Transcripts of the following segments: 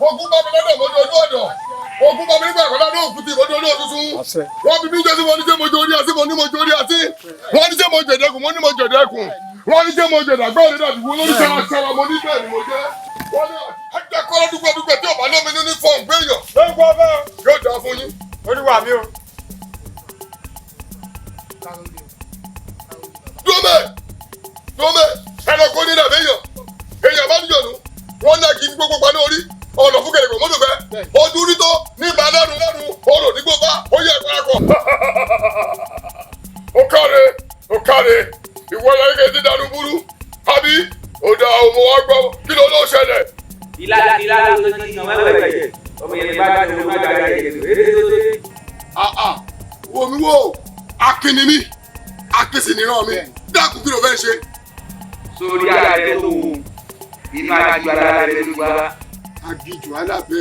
Ogun bá mi lọ́dọ̀ mo dojú ọ̀dọ̀. Ogun bá mi nígbà kan lọ́dọ̀ òkúti mo dojú òtútù. Wọ́n bí mi jẹ́ sí mo ní ṣé mo jorí àti mo ní mo jorí àti. Wọ́n ní ṣé mo jẹ̀dẹ̀kùn mo ní mo jẹ̀dẹ̀kùn. Wọ́n ní ṣé mo jẹ̀dàgbọ́ òde dàbí wo lórí sẹ́ra mo ní bẹ́ẹ̀ ni mo jẹ́. Wọ́n ní àjẹkọ́rọ́ dúpẹ́dúpẹ́ tí ọ̀bá lómi nínú fọ́ọ̀n gbéyàn. Lóko ọbẹ̀ o. Yóò dáa fún yín. Olúwa mi o. Dúmẹ̀ dúmẹ̀ ẹranko ní dàbí èèyàn. Èèyàn bá níyànjú. Wọ́n náà kì í gbogbo paná orí. Ọ̀nà fún kẹ̀lẹ́kọ̀ mọ́tò fẹ́. Ojú rí tó ní ìbá lẹ́nu lẹ́nu. Ọ̀rọ̀ ní gbogbo ó yẹ ìparapọ̀. Ó káre ó káre ìwọ yẹn kẹ́ ti dànù burú. Àbí ó dà ọmọ wa gbọ́ kí ló ló ṣẹlẹ̀. Ilá ilá ló ti yan wẹ́wẹ́ yẹ. Ọmọ yẹn bá jẹ́ ọmọ bá jẹ́ èso èso dé. Wo mi wo akin ni mí akin sì níran mi dákun kí ló fẹ́ ṣe. Sórí abẹ tó wù inú ajú alábẹ ló wá. Aginjù alábẹ.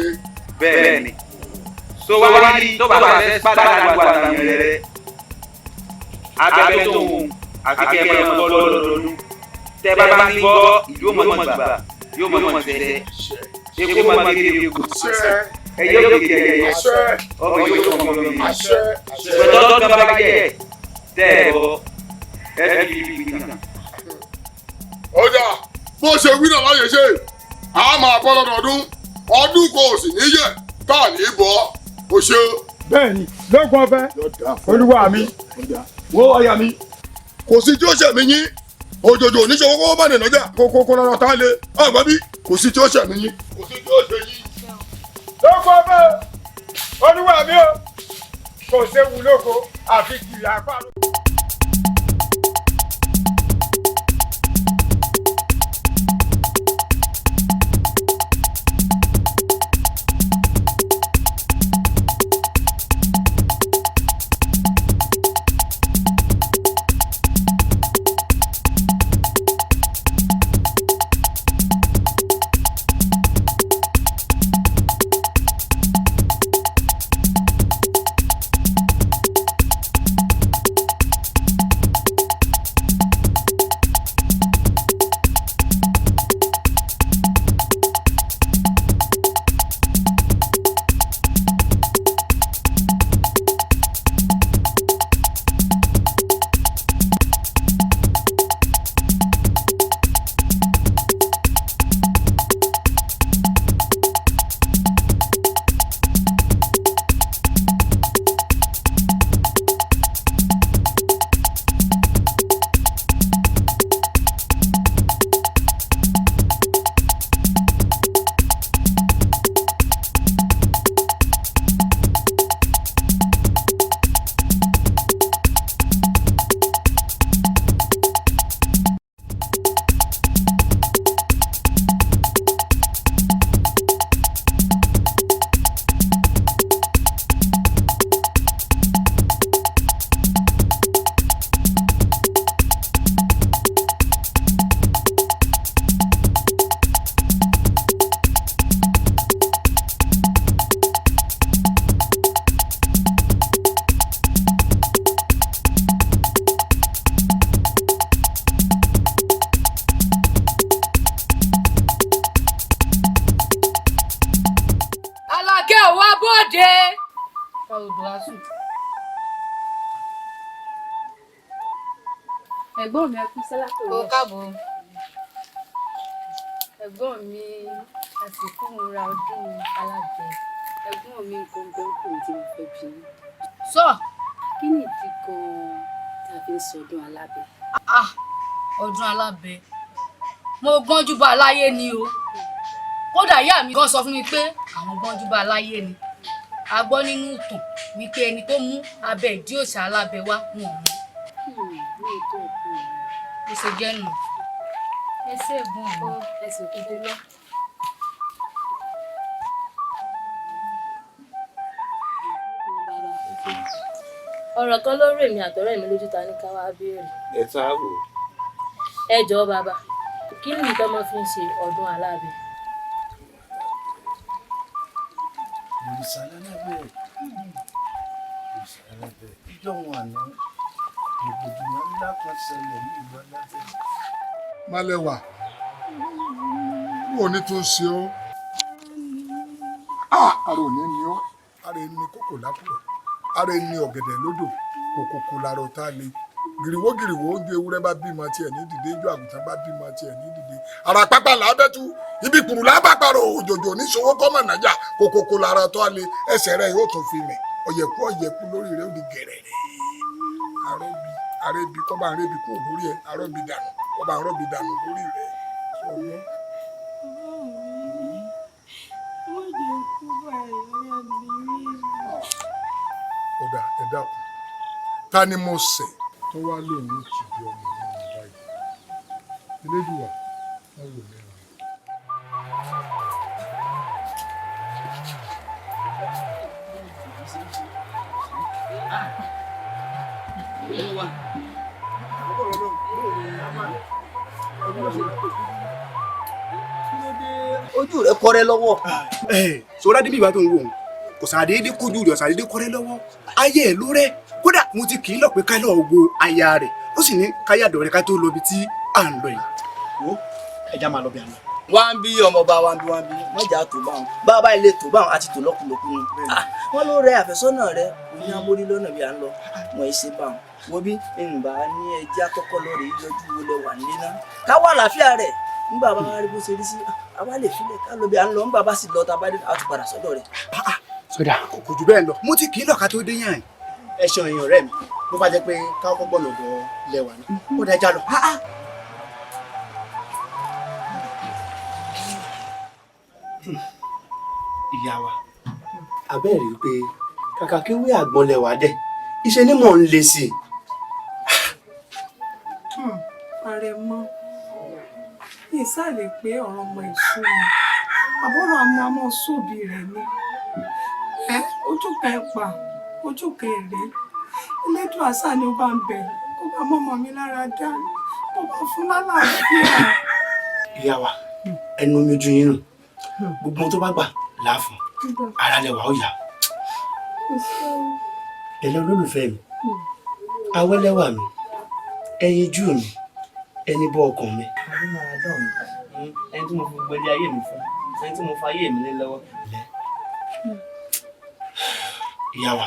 Bẹ́ẹ̀ ni. So wá ní tó bá fẹ́ pàdánù àgbàdo rẹ. Abẹ tó wù àfi kẹ́ ẹ máa bọ́ lọ́dọọdún. Tẹ́ bá bá ní bọ́ ìlú mọ̀ gbà yóò mọ̀ sẹ́sẹ́. Epo máa kéde epo. Ẹyẹ yóò kéde ẹyẹ. Ọmọ yóò kọ́ ọmọ mi. Pẹ̀tọ́ tó bá yẹ tẹ́ ẹ bọ́ ẹ fi ibi kan. Ọjà bó ṣe wí náà láyé ṣe a máa bọ́ lọ́dọọdún ọdún kò sì ní yẹ tá à ní bọ́ o ṣe. Bẹ́ẹ̀ni lóko ọbẹ̀ olúwa mi. Wo ọ̀yà mi kò sí tí ó ṣe mí yín òjòjò oníṣòwò kó má nìyẹn jà kókó lọ́rọ̀ tá a lè ọgbọ́n bí kò sí tí ó ṣe mí yín kò sí tí ó ṣe yín. Lóko ọbẹ̀ olúwa mi o kò séwu lóko àfi kìlà apá. Ẹ̀gbọ́n mi ẹkú sẹ́lá tó Ó káàbọ̀. Ẹ̀gbọ́n mi àsìkò múra ọdún alábẹ. Ẹ̀gbọ́n mi nǹkan gbẹ́kùn tí mo fẹ́ bí. Sọ. Kí ni ìdí gan-an tí a fi ń sọdún alábẹ? Ọdún alábẹ. Mo gbọ́njú bá aláyé ni o. Kódà ìyá mi gan sọ fún mi pé àwọn gbọ́njú bá aláyé ni. A gbọ́ nínú ìtàn wípé ẹni tó mú abẹ ìdí òòṣà alábẹ wá wọn ò mọ̀. Bó ṣe jẹ́ nù. Ẹ ṣé ẹ̀gbọ́n mi. Ẹ sì kúkú lọ. Ọ̀rọ̀ kan ló rè mí àtọ̀rẹ́ mi lójú ta ní ká wá béèrè. Ẹ sáàbò. Ẹ jọ̀ọ́ bàbá, kí ni ìtọ́ mọ́ fi ń ṣe ọdún alábẹ? Òrìṣà lálábẹ́ òrìṣà lálábẹ́ ìjọ́un àná rògbòdìyàn ńlá kan ṣẹlẹ̀ ní ìlú alábẹ́. Málẹ̀wà, wo ni tún ṣe ọ́? Ara òní ni ọ́, ara ẹni kókò lápò, ara ẹni ọ̀gẹ̀dẹ̀ lódò, kòkòkò làrọ̀ tá a le. Gìrìwó gìrìwó oúnjẹ ewúrẹ́ bá bímọ tiẹ̀ ní dìde, oúnjẹ àgùntàn bá bímọ tiẹ̀ ní dìde. Ara pápá là á bẹ́tú, ibi kùrù là á bá parọ́, òjòjò oníṣòwò kọ́mọ̀ nájà, kòkòkò làrọ̀ tá a le, ẹsẹ̀ rẹ̀ yóò tún fi mì. Ọ̀yẹ̀kú ọ̀yẹ̀kú lórí rẹ̀ ó di gẹ̀rẹ̀rẹ̀. Arọ́bí arẹ́bí kọ́ bá ń rẹ́bí kúrò lórí ẹ̀, arọ́bí dànù kọ́ bá ń rọ́bí dànù lórí rẹ̀. Sọ̀rọ̀. Ọ̀dà ẹ dákun, ta ni mo ṣẹ̀ tó wá lóun ní tìbí ọmọ mi ní báyìí? Elédùà wọn wò mí ràn. Ojú rẹ kọrẹ lọ́wọ́. Sọ́ra débi ìwà tó ń wò ó kò sàdédé kojú rẹ̀, sàdédé kọrẹ lọ́wọ́, ayé ẹ̀ ló rẹ̀. Kódà mo ti kì í lọ pé ká lọ́ọ́ wo aya rẹ̀, ó sì ní káyàdọ̀ rẹ̀ ká tó lọ ibi tí à ń lọ yìí. Wo ẹja máa lọ bí àná. Wá ń bí ọmọọba, wá ń bí, wá ń bí mọ̀jà tó bá wọn bá ilé tó bá wọn àti tó lọ́kùnlọ́kùn ni. Wọ́n ló rẹ àfẹ́sọ́nà rẹ òní amórí lọ́nà bí à ń lọ wọ́n ẹ ṣe bá wọn. Wo bí ǹbá ní ẹjẹ́ àkọ́kọ́ lọ rèé yọjú wo lẹ wà nílé náà ká wà àlàáfíà rẹ̀ ńgbà bá wá rí bó ṣe rí sí àwa lè filẹ̀ ká lọ bí à ń lọ ńgbà bá sì lọ tá a bá dé a tún padà sọ́dọ̀ rẹ̀. Sọdà kò jù bẹ́ẹ̀ lọ, mo ti kì í lọ ká tó dé yàn. Ẹ ṣeun èèyàn ọ̀rẹ́ mi, bó bá jẹ́ pé káwọn kọ́ gbọ́nà ọ̀dọ̀ lẹ́wà ni ó dájá lọ. Ìyá wa, abẹ́rẹ́ rí pé kàkà kí wí àgbọn lẹ́wà dẹ̀ iṣẹ́ ni mò ń le sí i. Àrẹ̀mọ, ìsàlẹ̀ pé ọ̀rọ̀ ọmọ ìṣú ni àbúrò àmọ́ àmọ́ sóbì rẹ̀ ni ojú kan ẹ̀pà ojú kan èrè elédùn àṣà ni ó bá ń bẹ̀ kó bá mọ́mọ́ mi lára dá kó bá fún lálàáfíà. Ìyá wa, ẹnu mi ojú yín nù, gbogbo ohun tó bá gbà láàfún ara lẹwà ó yá. Pẹ̀lẹ́ olólùfẹ́ mi, awẹ́lẹ́wà mi, ẹyin jú mi, ẹni bọ́ ọkàn mi. Ẹni tí mo fi gbogbo ilé ayé mi fún, ẹni tí mo fa ayé mi lé lọ́wọ́. Ìyá wa,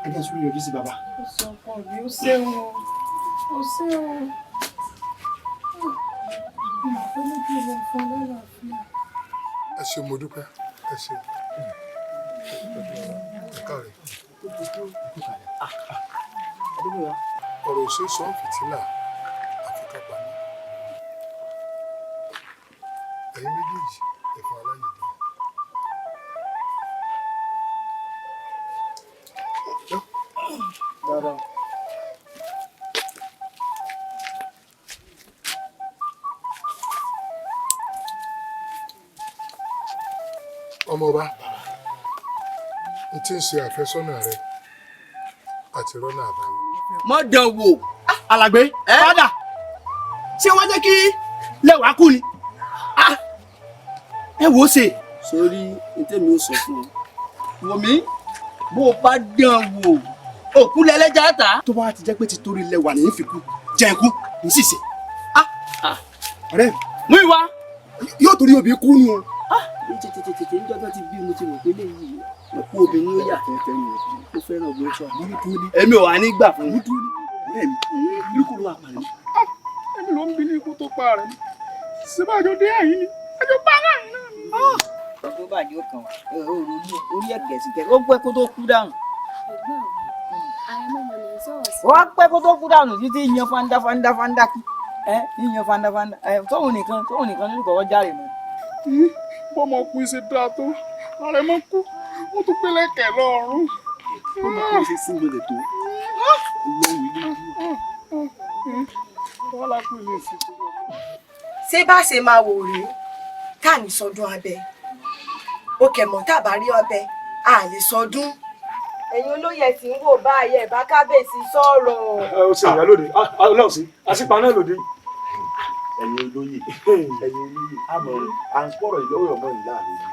ẹ jẹ́ sórí ojú sí bàbá. Ó sọ ọkọ mi, ó ṣeun o, ó ṣeun o. Ẹ ṣé mo dúpẹ́, ẹ ṣé ẹ káre. Ọ̀rọ̀ ò ṣe é sọ fìtílà àfi ká pamọ́. Ẹ̀yin méjèèjì ẹ̀fọn aláyè dé. Ọmọọba, n tí ń ṣe àfẹ́sọ́nà rẹ àti rọ́nà àbáyọ. Mọ dán wò. Alàgbé, padà ṣé wọ́n jẹ́ kí lẹ́wàá kú ni? Ẹ wò ó ṣe. Sórí ntẹ́mi ó sọ fún ọ, wò mí bó o bá dán wò òkú lẹ́lẹ́jà ta. Tó bá ti jẹ́ pé ti torí lẹ́wà ní ìfikú jẹ́ ikú ní ṣìṣe. Ọ̀rẹ́ mú ìwá. Yóò torí obì kú nu o. Tètè tètè ń jọ́jọ́ ti bí mo ti rò pé léyìí òkú obìnrin ó yà ó fẹ́ràn obìnrin tó àmọ́ èmi ò wá ní gbà fún un. Ọ̀rẹ́ mi, irú kò ló wà pàdé. Èmi ló ń bi ní ikú tó pa rẹ̀ ni síbájọ́ dé àyín ni ẹjọ́ bá láyìn náà ni. Tó bàjẹ́ ó kàn wá orí ẹ̀kẹ́ sí kẹ́ ó pẹ́ kó tó kú dànù. Ó wá pẹ́ kó tó kú dànù títí yan fanda fanda fanda kí ẹ yan fanda fanda ẹ tóun nìkan lórí kọ̀ọ̀kan járe mọ́. Bọ́mọkùnrin ṣe dáa tó Àrẹ̀mọ kú, wọ́n tún pélé kẹ̀ lọ́rùn. Bọ́mọkùnrin ṣe sí ìgbélé tó lọ́wọ́ ilé Wọ́n lápò ilé ìsìnkú. Ṣé bá ṣe máa wò rèé tá à ní sọdún abẹ ó kẹmọ tá a bá rí ọbẹ a lè sọdún. Ẹ̀yin olóyè tí ń wò báyìí ẹ̀ bá kábíyèsí sọ̀rọ̀. Ó ṣe ìyá lóde, ọlọ́run sí àṣìpa náà lóde. Ẹ̀yin olóyè, ẹ̀yin olóyè, àmọ́ à ń pọ̀rọ̀ ìlọ́wọ́ ọmọ ìlà rẹ̀ ni.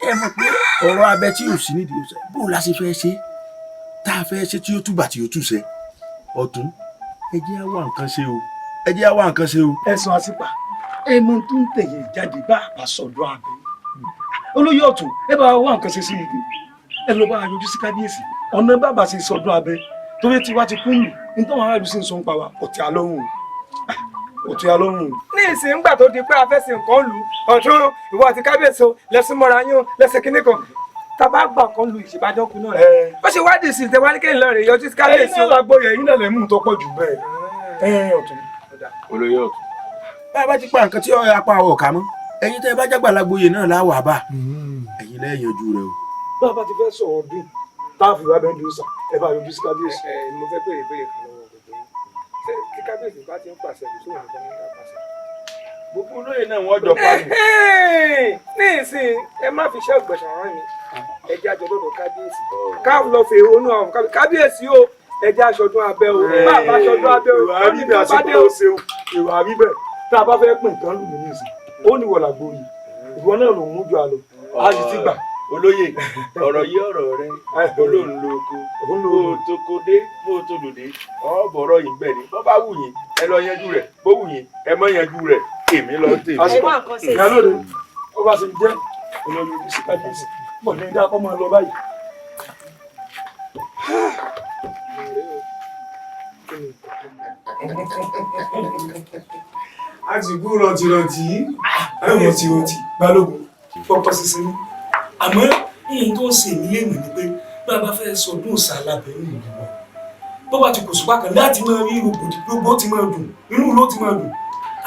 Ẹ mọ̀ pé ọ̀rọ̀ abẹ tí yóò sí nídìí ọ̀sẹ̀ bó la ṣe fẹ́ ṣe tá a fẹ́ ṣe tí yóò túbà tí yóò túṣẹ ọ̀tún ẹ jẹ́ á wá nǹkan ṣe o, ẹ jẹ́ á wá nǹkan ṣe o. Ẹ̀sùn àṣìpa ẹnu tó ń tẹ̀yìn jáde bá a bá sọ̀dọ̀ abẹ. Olóyè ọ̀tún, ẹ bá wá nǹkan ṣe sí i, ẹ lọ bá yọjú sí kábíyèsí ọ̀nà bàbá ṣe sọdún abẹ torí tiwa ti kún lù nítorí àwọn aráàlú sì ń sọ ń pa wa ọ̀tí alọ́run ọ̀tí alọ́run. Ní ìsìn ńgbà tó di pé a fẹ́ sin nǹkan lù ọ̀tún, ìwọ àti kábíyèsí o lẹ́sìn mọ́ra yín o lẹ́sìn kínní kan tàbá gbà kan lu ìṣèbájọ́ kun náà. Ó ṣe wádìí sí ìtẹ̀wá ní kéèyàn lọ rè yọjú sí kábíyèsí. Ẹ̀yin náà lágbóyè, ẹ̀yin náà lè mú un tó pọ̀ jù bẹ́ẹ̀ ẹ̀ ọ̀tún. Olóyè ọ̀tún, bá a bá ti pa nǹkan tí apá ọ̀ka mọ́, ẹ̀yin tẹ́ ẹ bá jágbà lágbóyè náà láwàá bá ẹ̀yin lẹ́yìn ojú rẹ o. Bá a bá ti fẹ́ sọ̀rọ̀ ọdún tá a fi wá bẹ́ẹ̀ dùn sà, ẹ bá yọjú sí kábíyèsí. Ẹ mo fẹ́ béèrè béèrè kan lọ́wọ́ gbogbo yín. Ṣé kí kábíyèsí bá ti ń pàṣẹ kò sóhun nìkan ní ká pàṣẹ? Gbogbo olóyè náà wọ́n jọ pa mí. Ní ìsìn, ẹ má fi iṣẹ́ ọ̀gbẹ̀sán rán mi. Ẹ jẹ́ àjọ lọ́dọ̀ kábíyèsí ká lọ fi ronú àwọn kábíyèsí o. Ẹ jẹ́ aṣọdún abẹ́ o, bá a bá aṣọdún abẹ́ o. Ìwà àríbẹ̀ àsìkò ó ṣeun, ìwà àríbẹ̀ tá a bá fẹ́ pín nǹkan lù mí nísìn, ó ní wọ̀là gboyè, ìwọ náà ló mú jù àlọ́ a sì ti gbà. Olóyè, ọ̀rọ̀ yí ọ̀rọ̀ rẹ olóhùn ló oko bó o tó kó dé bó o tó dòde ọ̀bọ̀rọ̀ yìí bẹ̀ ni. Bó bá wù yín ẹ lọ yanjú rẹ̀, bó wù yín ẹ mọ́ yanjú rẹ̀, èmi lọ tèmi. Àsìkò ìyálóde ó bá ṣe jẹ́ olórí sí kábíyèsí pọ̀ ní ìdá kọ́ máa lọ báyìí. A ti kú rọtìrọtì. Rọtìrọtì balógun pọpọ sísè ní. Àmọ́ yìnyín tó ń ṣe èmi léèmọ̀ ni pé bá a bá fẹ́ sọdún òòṣà alábẹ́ ní ìlú wa, bó bá ti kò sùpá kan láti máa rí rògbòdì gbogbo ó ti máa dùn, inú ló ti máa dùn.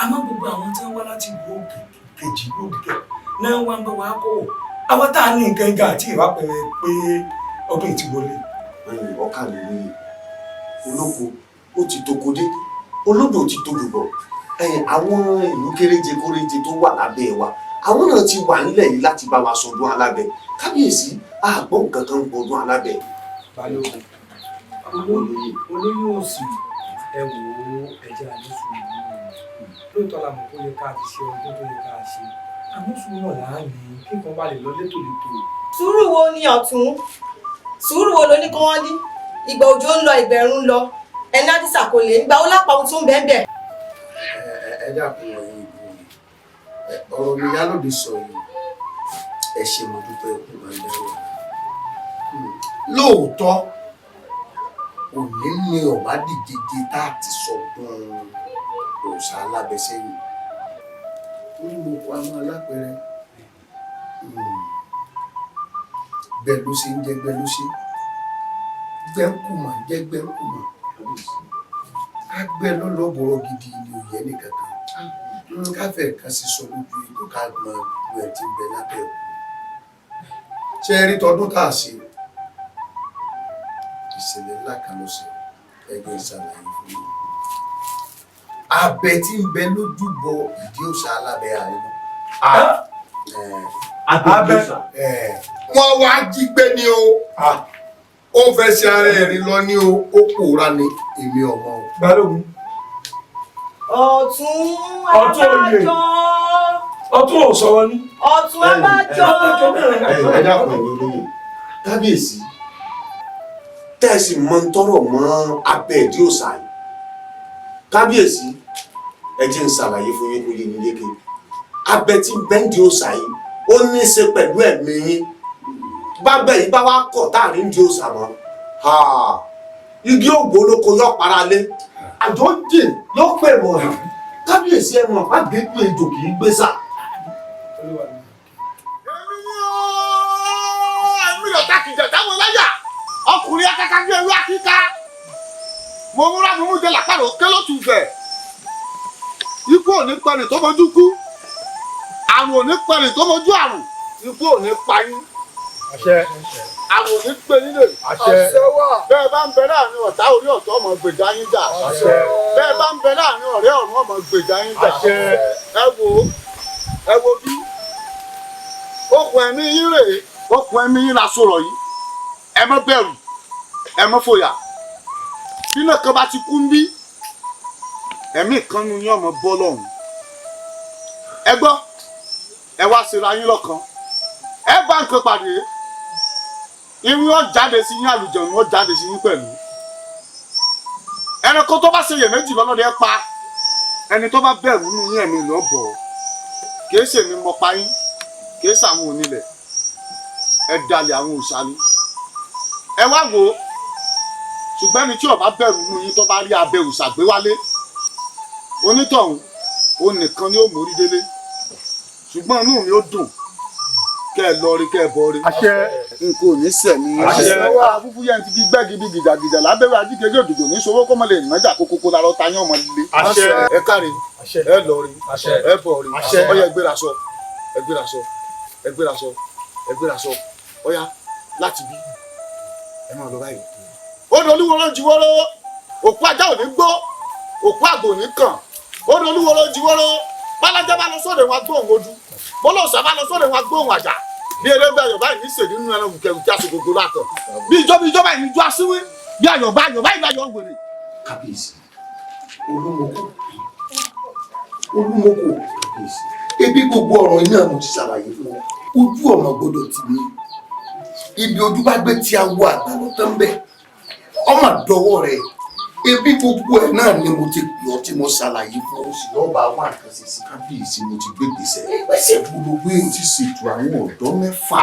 Àmọ́ gbogbo àwọn tí wọ́n wá láti ìlú òkè kejì ìlú òkè náà wá ń bá wa kọ̀wọ̀, àwọn tá a ní nǹkan ga àti ìwà pẹ̀rẹ̀ pé ọdún yìí ti wọlé. Ọkà lè ní olóko ó ti toko dé, olódò ti todò bọ̀. Àwọn ìlú kéréje kéréje tó wà lábẹ́ wa, àwọn náà ti wà nílẹ̀ yìí láti bá wa sọdún alábẹ́. Kábíyèsí, àgbọ̀n nǹkan kan ń gbọdún alábẹ́. Balógun, olóyè òsì, ẹ wò ó, ẹjẹ àdúsù lóòótọ́ la mọ̀ kó yẹ ká ti ṣe ọdún tó yẹ ká ṣe, àmọ́ sùúrù náà là á ní kí nǹkan bá lè lọ létòlétò. Sùúrù wo ni ọ̀tún? Sùúrù wo ló ní kí wọ́n ní? Ìgbà òjò ń lọ, ìgbẹ̀rún ń lọ, ẹni àdìsá kò lè ń gba ó lápá ohun tó ń bẹ́ẹ̀ bẹ́ẹ̀. Ẹ dákun, ẹ̀yin ìlú, ọ̀rọ̀ mi yálòdì sọ yìí, ẹ ṣe mo dúpẹ́. Òkú máa ń dẹ́rù lóòótọ́. Òní ni ọ̀bá dìjeje tá a ti sọdún òòṣà alábẹ́sẹ́yìn torí mo kọ àwọn alápẹ̀rẹ̀ bẹ́ẹ̀ ló ṣe ń jẹ́ gbẹ́ ló ṣe gbẹ́ńkùmọ̀ jẹ́ gbẹ́ńkùmọ̀ ká gbẹ́ lọ́lọ́bọ̀rọ̀ gidi ni òye nìkan kan káfẹ́ kan sì sọ lójú ètò ká mọ ìlú ẹ̀ tí ń bẹ lábẹ́ òkú. Ṣé ẹ rí tọdún tá a ṣe, ìṣẹ̀lẹ̀ ńlá kan ló ṣe ẹgbẹ́ ìṣàlàyé fún mi. Abẹ tí ń bẹ lójúbọ ìdí òòṣà alábẹ́ àárín. Abẹ. Wọ́n wá jí gbé ni o, ó fẹ́ ṣe ara ẹ̀rín lọ ní o, ó pòórá ni, èmi ọmọ o. Balógun. Ọ̀tún. Ọ̀tún oyè. Abájọ. Ọ̀tún ò sọ̀rọ̀ ni. Ọ̀tún, abájọ. Ẹ dákun, ẹ̀yin olóyè, kábíyèsí, tẹ́ẹ̀sì mọ ń tọrọ mọ́ abẹ́ ìdí òòṣà yìí. Kábíyèsí, ẹ jẹ́ ń ṣàlàyé fún yín kó yé yín yéké. Abẹ tí bẹ́ńdì òòṣà yìí ó ní í ṣe pẹ̀lú ẹ̀mí yín. Bábẹ́ yìí bá wá kọ̀ táàrin di òòṣà mọ́, igi ògbó lóko yọ para lé, àjọ jìn ló pè mọ̀. Kábíyèsí, ẹ mọ̀ bá gbé pé ejò kì í gbé sà. Èmi lọ tákìjà táwọn láyà ọkùnrin akẹ́kọ̀ọ́ bí ẹrú akíká mo múra mo mú jẹ làpárò ké ló tù fẹ̀. Ikú ò ní pẹ̀lú tó mojú kú, àrùn ò ní pẹ̀lú tó mojú àrùn, ikú ò ní pa yín, àrùn ò ní gbé nílé. Bẹ́ẹ̀ bá ń bẹ láàrin ọ̀tá, orí ọ̀tọ̀ ọmọ gbèjà yín jà. Bẹ́ẹ̀ bá ń bẹ láàrin ọ̀rẹ́, ọ̀run ọmọ gbèjà yín jà. Ẹ wo, ẹ wo bí okùn ẹ̀mí yín rèé, okùn ẹ̀mí yín la sọ̀rọ̀ yìí. Ẹ má bẹ̀rù, ẹ má fòyà. Bí náà kan bá ti kú ń bí, ẹ̀mí kan nu yín ọmọ bọ́ lọ́hùn. Ẹ gbọ́, ẹ wá síra yín lọ́kàn, ẹ bá nǹkan pàdé, irun yóò jáde sí yín, àlùjọ̀nù yóò jáde sí yín pẹ̀lú. Ẹranko tó bá ṣe iyèméjì lọ́lọ́dẹ pa ẹni tó bá bẹ̀rù nínú yín, ẹ̀mí lọ́ bọ̀. Kìí ṣèmi mọ pa yín, kìí ṣàwọn onílẹ̀. Ẹ dalẹ̀ àwọn òòṣà ni. Ẹ wá wò ó, ṣùgbọ́n ẹni tí ó bá bẹ̀rù nínú yín tó bá rí abẹ òòṣà gbé wálé, onítọ̀hún òun nìkan ni ó mórí délé. Ṣùgbọ́n inú mi ó dùn kẹ́ ẹ lọ rí kẹ́ ẹ bọ̀ rí. N kò ní sẹ̀mí. Afúfú yẹn ti di gbẹ́gi bí gìjàgìjà lábẹ́rẹ́ ajíkejì òdòdó ní sowó kọ́mọ lè nájà kókókó lárọ́ ta yán ọmọ líle. Ẹ káre, ẹ lọ rí, ẹ bọ̀ rí. Ọyá ẹ gbéra sọ, ẹ gbéra sọ, ẹ gbéra sọ, ẹ gbéra sọ. Ọyá láti bí ẹ máa lọ báyìí. Ó ní olúwo ló ń jiwọ́rọ́, òkú ajá ò ní gbó, òkú àgbò ò ní kàn. Ó ní olúwo ló ń jiwọ́rọ́, bálájá bá lọ sóde wọn gbóhùn ojú, bọ́lọ́sà bá lọ sóde wọn gbóhùn àjà. Bí elégbé ayọ̀ báyìí ní sèdí nínú ẹran wùkẹ́wùkẹ́ aṣogogo látọ̀. Bí ìjọba ìjọba yìí ní ju aṣíwí, bí ayọ̀ bá ayọ̀ báyìí láyọ̀ wèrè. Kábíyèsí, Olúmọkò, Olúmọkò, kábíyèsí, ebi gbogbo ọ̀rọ̀ iná mo ti ṣàlàyé fún ọ, ojú ọmọ gbọ́dọ̀ tì mí. Ibi ojú bá gbé tí a wo àgbà lọ tán bẹ́ẹ̀, ọmọ dọwọ́ rẹ̀. Ebi gbogbo ẹ̀ náà ni mo ti pè ọ́ tí mo ṣàlàyé fún ọ, sì lọ́ọ́ bá wà nǹkan ṣe sí. Kábíyèsí, mo ti gbé gbèsè. Ìgbésẹ̀ gbogbo gbé. Mo ti ṣètò àwọn ọ̀dọ́ mẹ́fà,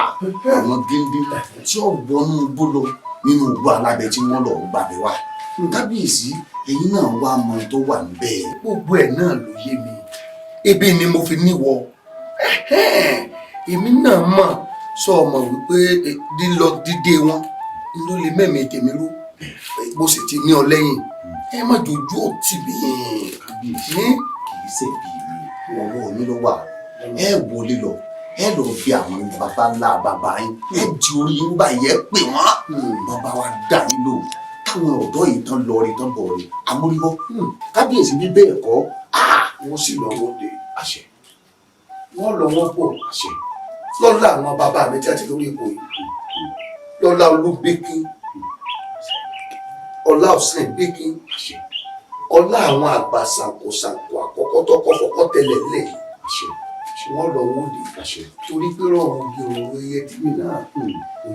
àwọn géńdé tí ó wọnú igbó lọ nínú igbó alábẹ tí wọ́n lọ gbàbẹ wá. Kábíyèsí, ẹ̀yin náà wá mọ tó wà níbẹ̀. Gbogbo ẹ̀ náà ló yé mi. Ebi ni mo fi níwọ. Èmi náà mọ̀, sọ ọmọ wípé lílọ dídé wọn ló lè mẹ́mìí tèmi rú. Bó sì ti ní ọ lẹ́yìn, ẹ má jojú ó tì mí. Kábíyèsí, kì í ṣe bí mi, ọwọ́ mi ló wà. Ẹ wọlé lọ, ẹ lọ bí àwọn baba ńlá baba yín, ẹ di orí yín báyìí, ẹ pè wọ́n. Bàbá wa dà yín lò táwọn ọ̀dọ́ yìí tán lọ rí tán bọ̀ rí amúrígbọ́. Kábíyèsí, bí bẹ́ẹ̀ kọ́, wọ́n sì lọ wọ́n dé. Àṣẹ. Wọ́n lọ wọ́n bọ̀. Àṣẹ. Lọ́lá àwọn bàbá mi tí a ti lórí ipò yìí, lọ́lá Olúbíkín, ọlá ọ̀sìn bíkín, ọlá àwọn àgbà ṣàǹkóṣàǹkó àkọ́kọ́ tọkọ fọkọ́ tẹlẹ̀ lẹ̀, wọ́n lọ wọ́n dé. Torí pé rọrùn bí òun ẹyẹ tí mi náà ó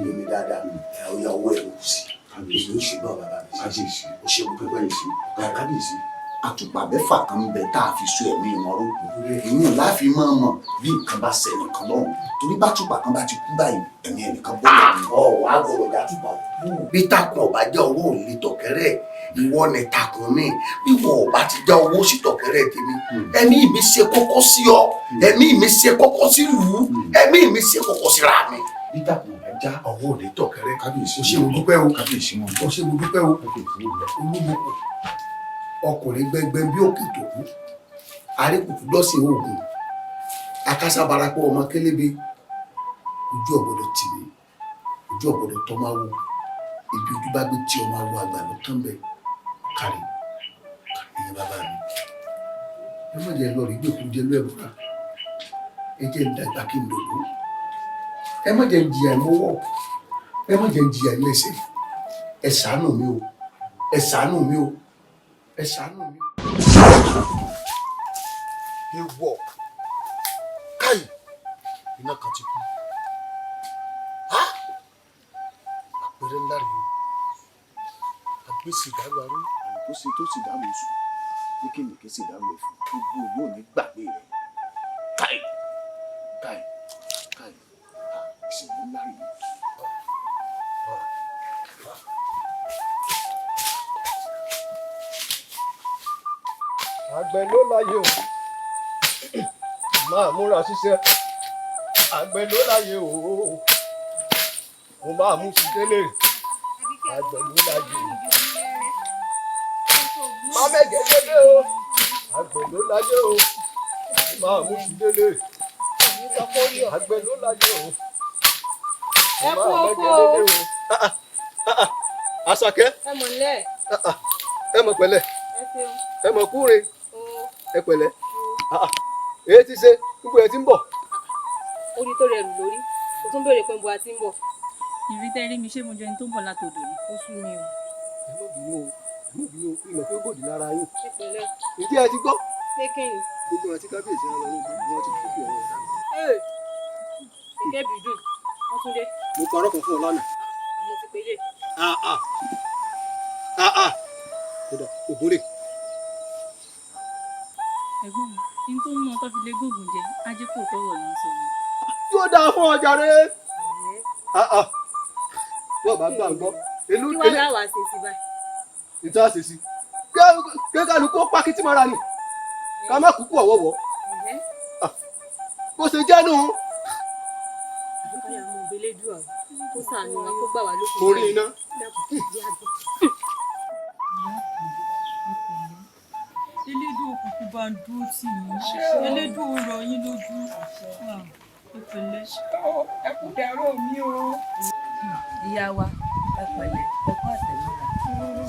yẹ mi dáadáa. Ẹ ó yà owó ẹ ló kù sí. Èmi ó sì bá bàbá mi Kábíyèsí, ó ṣe mo dúpẹ́. Kábíyèsí, kábíyèsí, àtùpà mẹ́fà kan ń bẹ tá a fi so ẹ̀mí wọn ró. Ìyún láàfin máa mọ̀ bí nǹkan bá ṣe nìkan lọ́hùn. Torí bá tùpà kan bá ti kú báyìí, ẹ̀mí ẹnìkan bọ́ lọ́hùn. Ọ wàá gbọ́dọ̀ já tùpà kú. Bí takùn ọba jẹ́ owó ò lè tọ̀kẹ́rẹ́, ìwọ ni takùn mi. Bí wọn ò bá ti já owó sí tọ̀kẹ́rẹ́ tèmi, ẹ̀mí mi ṣe kókó sí ọ, ẹ̀mí mi ṣe kókó sí lù ú, ẹ̀mí mi ṣe kókó síra mi. Bí takùn ọba já owó ò lè tọ̀kẹ́rẹ́. Kábíyèsí, o ṣé mo dúpẹ́ o. Kábíyèsí wọn. O ṣé mo dúpẹ́ o. Olúmọkò, ọkùnrin gbẹngbẹng bí òkè tó kú, àríkùkù lọ́sìn oògùn, akásábarapọ̀ ọmọ kélébé, ojú ọ̀gbọ́dọ̀ tì mí, ojú ọ̀gbọ́dọ̀ tọ́ máa wo, ibi ojú bá gbé tí ọmọ awo àgbà ló tán bẹ́ẹ̀. Kárí ẹ̀yin bàbá mi, ẹ má jẹ́ lọ rí gbèkú jẹ́ lọ ẹ̀bùrà, ẹ jẹ́ ń dàgbà kí n dògbò, ẹ má jẹ́ ń jìyà ìmọ̀wọ́, ẹ má jẹ́ ń jìyà ìmẹ̀sẹ̀, ẹ ṣàánú mi o, ẹ ṣàánú mi o, ẹ ṣàánú mi. Ewọ káyì, iná kan ti kú. Àpẹẹrẹ ńlá rèé o, àgbèsè dàrú arú. Tó ṣe tó sì dàrú oṣù ní kìnìkì sì dàrú ẹ̀fọ́, gbogbo òwò ní gbàgbé rẹ̀. Káì káì káì, ìṣẹ̀lẹ̀ ńlá rèé. Àgbẹ̀ ló láyé o, máa múra ṣiṣẹ́. Àgbẹ̀ ló láyé o, mo máa mú sí délé. Àgbẹ̀ ló láyé o, má mẹ́jẹ délé o. Àgbẹ̀ ló láyé o, máa mú sí délé. Àgbẹ̀ ló láyé o, mo Ẹ kú máa oko mẹ́jẹ o. délé o. Àṣàkẹ́, Ẹ mọ̀ nílẹ̀. ẹ mọ̀ pẹ̀lẹ́. Ẹ ṣeun. Ẹ mọ̀ kúre. Ẹ pẹ̀lẹ́. Èyí ti ṣe gbogbo ẹ ti ń bọ̀. Orí tó rẹrù lórí, o tún béèrè pé ń bo a ti ń bọ̀. Ìrí tẹ́ rí mi, ṣé mo jọ ẹni tó ń bọ̀ látòdò ni? Ó sú mi o. Ẹ má bínú o, ẹ má bínú o, ìmọ̀ pé gbòdì lára yín. Ẹ pẹ̀lẹ́. Ǹjẹ́ ẹ ti gbọ́? Pé kí ni? Gbogbo àti kábíyèsí ara lọ ní wọn ti kú bí ọ̀rọ̀ ọ̀daràn. Ee, Èké bìdùn, wọ́n tún dé. Mo parọ́ kan fún ọ lánàá. Mo ti pélé. Kódà ògúnrè. Ẹ̀gbọ́n mi, ní tó ń mú ọ tó fi lé gògùn jẹ, ajé kò tọrọ ló ń sọ ni. Yóò dáa fún ọjà rẹ. Bọ́ọ̀ bá gbà ń gbọ́. Kí wàá láwàá ṣe sí báyìí. Ìta ṣe sí. Kí kálukú ó pákítí mọ́ra ni. Ká má kúkú ọ̀wọ́wọ́. Bó ṣe jẹ́ nù. Káyà mọ òbélédùà kó ṣàánú wa kó gbà wá lókun. Mo rí iná. Elédùn òkùnkùn bá ń dúró tì yín. Elédùn ò rọ̀ yín lójú. Ẹ pẹ̀lẹ́. Ẹ kú dẹ̀rọ mi o. Ìyá wa, ẹ pẹ̀lẹ́, ẹ kú àtẹ̀mọ́ra.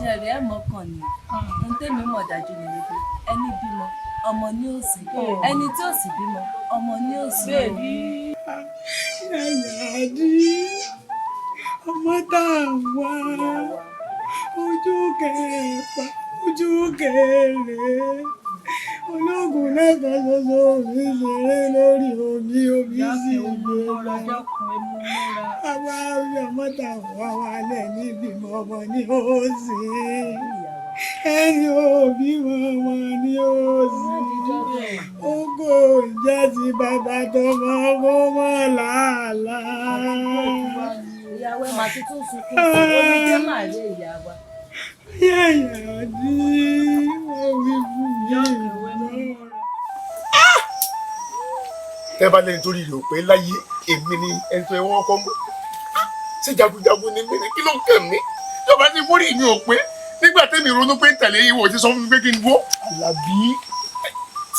Ṣẹ̀rí ẹ̀ mọ́kàn ni. Ohun tèmi mọ̀ dájú ni wípé ẹni bímọ ọmọ ní òsì, ẹni tí ò sì bímọ ọmọ ní òsì. Yàyàdí ọmọ tá a wá ojú kẹfà ojú kẹrẹ ológun lẹ́ka ṣoṣo mi ṣeré lórí omi omi sì gbé lọ. Àwa ọmọ tá a wá wà lẹ̀ níbi ọmọ ní òsì, ẹni òbí mọ ní òsì, ogo ìjẹ́ ti bàbá tọmọ kó mọ́ làálàá. Ìyàwó ẹ̀ máa ti tún sunkún sí omi jẹ́ màá rí ìyá wa. Yàyàdí wọ́n wí fún mi. Tẹ́ bá lẹ́ni tó rí rè ó pé láyé èmi ni ẹni tó yẹ wọ́n kọ́ mọ́. Ṣé jagunjagun ni mí ni kí ló ń kàn mí? Yọba ti mórí mi ò pé nígbà tẹ́mi ronú pé ń tẹ̀lé ìwọ ti sọ fún mi pé kí n dúró. Àlàbí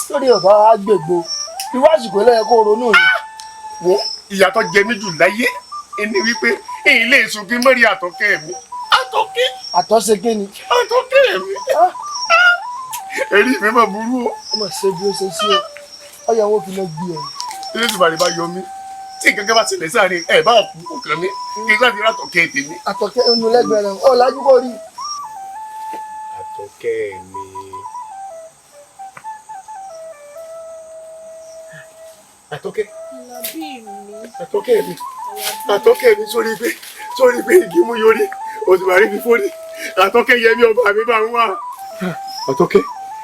lórí ọba àgbègbò irú àsìkò lẹ́yìn kó ronú yìí. Wo ìyàtọ̀ jẹ mí jù láyé ẹni wípé èyí lè sùn kí mẹ́rin àtọ́kẹ́ mi. Àtọ́kẹ́. Àtọ́ṣe kí ni. Àtọ́kẹ́ mi. Èrí mi máa burú o. Ọmọ ṣe bí ó ṣe sí ọ, ọyọ wọn fi lọ gbé ẹ. Ilé ìtura bá yọ mí tí nǹkan kan bá ṣẹlẹ̀ sáàrin ẹ̀ bá kú kò kàn mí kí n láti rí àtọ̀kẹ́ tèmi. Àtọ̀kẹ́ ẹnu lẹ́gbẹ̀ẹ́ rẹ̀ ọ̀ lájú kò rí. Àtọ̀kẹ́ mi. Àtọ̀kẹ́. Àlàbí mi. Àtọ̀kẹ́ mi. Àtọ̀kẹ́ mi sórí pé igi mú yorí òtùbárí fi fórí àtọ̀kẹ́ yẹmi ọba mi bá ń wá. Àtọ̀kẹ́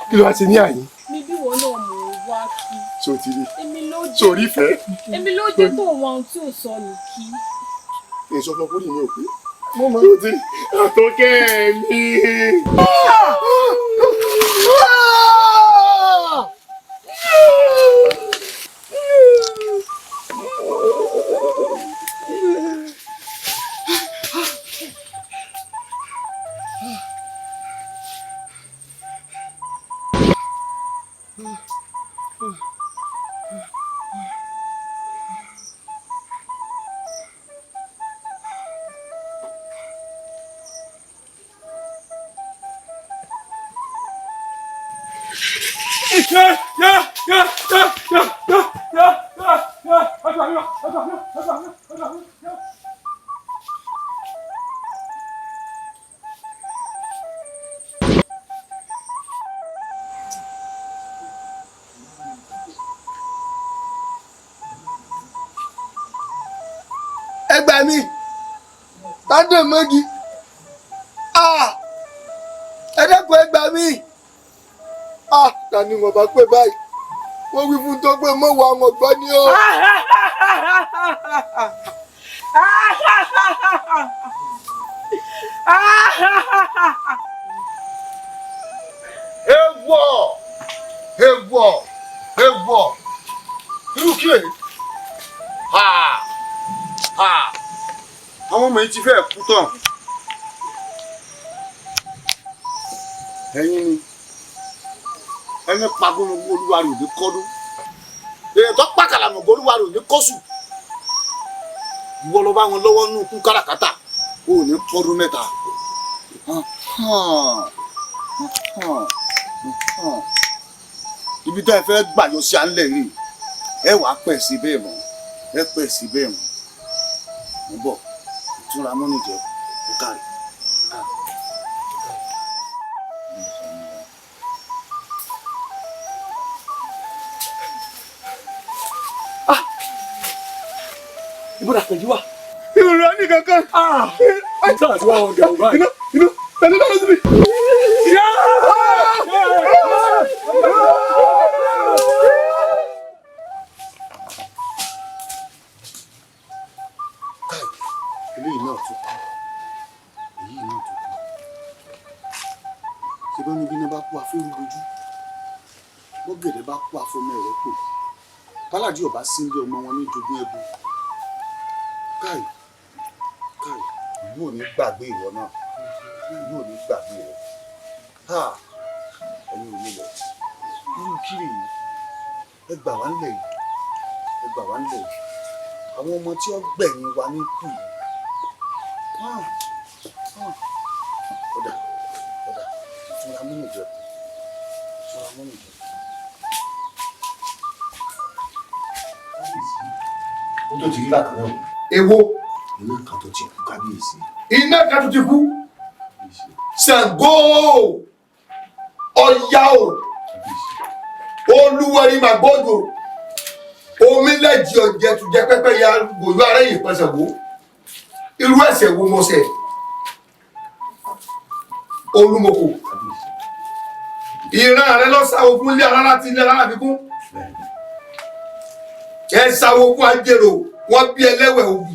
kí ló wá ti ní àyín. Mi bí wọn náà mò ń wá kí. Ṣé o ti rí? Èmi ló dé. Sórí fẹ́. Èmi ló dé tó wọn ohun tí ò sọnù kí. Èso ọmọ kúrì mi ò pé. Ṣé o ti rí? Àtọ̀kẹ́ mi. Ẹ gbà mí, tádé mọ́gi, ẹ dẹ́kun ẹ gbà mí, ta ni wọ́n bá pè báyìí, wọ́n wí fún tó pé mọ́ wọ àwọn ọ̀gbọ́n ni ó. Ewọ ewọ ewọ irú kí lè ha ha àwọn ọmọ yìí ti fẹ́ kú tán. Ẹ̀yin ni ẹni pagologo olúwa rẹ̀ ò ní kọ́dún, èèyàn tó pàkàlàmọ̀gbọ́ olúwa rẹ̀ ò ní kọ́sù. Ìwọ lọ bá wọn lọ́wọ́ nínú kú káràkátà, o ò ní kọ́dún mẹ́ta. Ibi tá ẹ fẹ́ gbàyọ sí à ń lẹ̀ yìí, ẹ wàá pẹ̀ sí bẹ́ẹ̀ mọ́, ẹ pẹ̀ sí bẹ́ẹ̀ mọ́. Mo bọ̀, ìtura mọ́nìjẹ́ ó kárí. Ibùdó àpèjì wà. Ìrora ní kankan. Sáà tí wàá wọn gà wá. Iná iná tẹ̀lé náà lọ síbi. Bọ́gẹ̀dẹ̀ bá kú afọmọ ẹ̀rọ kù. Bálàdì ọba sílé ọmọ wọn ní jogún ẹbu. Káì káì, ìlú ò ní gbàgbé ìwọ náà, ìlú ò ní gbàgbé rẹ. Ha, ẹ̀yin ò nílẹ̀ irú kiri yìí, ẹ gbà wá nílẹ̀ yìí, ẹ gbà wá nílẹ̀ yìí. Àwọn ọmọ tí ó gbẹ̀yìn wa ní kù yìí. Ọ̀dà ọ̀dà, ìfúnra múnú jẹ, ìfúnra múnú jẹ. Ó tó ti rí bákan náà. Èwo? Iná kan tó ti kú, kábíyèsí. Iná kan tó ti kú. Ṣàngó Ọya o, Olúwẹ̀rí màgbọ́dọ̀, omi lẹ́jì ọ̀jẹ̀ tùjẹ́ pẹ́pẹ́ ya gbòòrò ara yìí pẹ̀sẹ̀ wo. Irú ẹ̀ṣẹ̀ wo mo ṣẹ̀? Olúmọkò. Ìran rẹ lọ sáwọ fún ilé alára tí ilé alára fi kún. Ẹ sáwọ fún ajérò, wọ́n bí ẹlẹ́wẹ̀ òbí.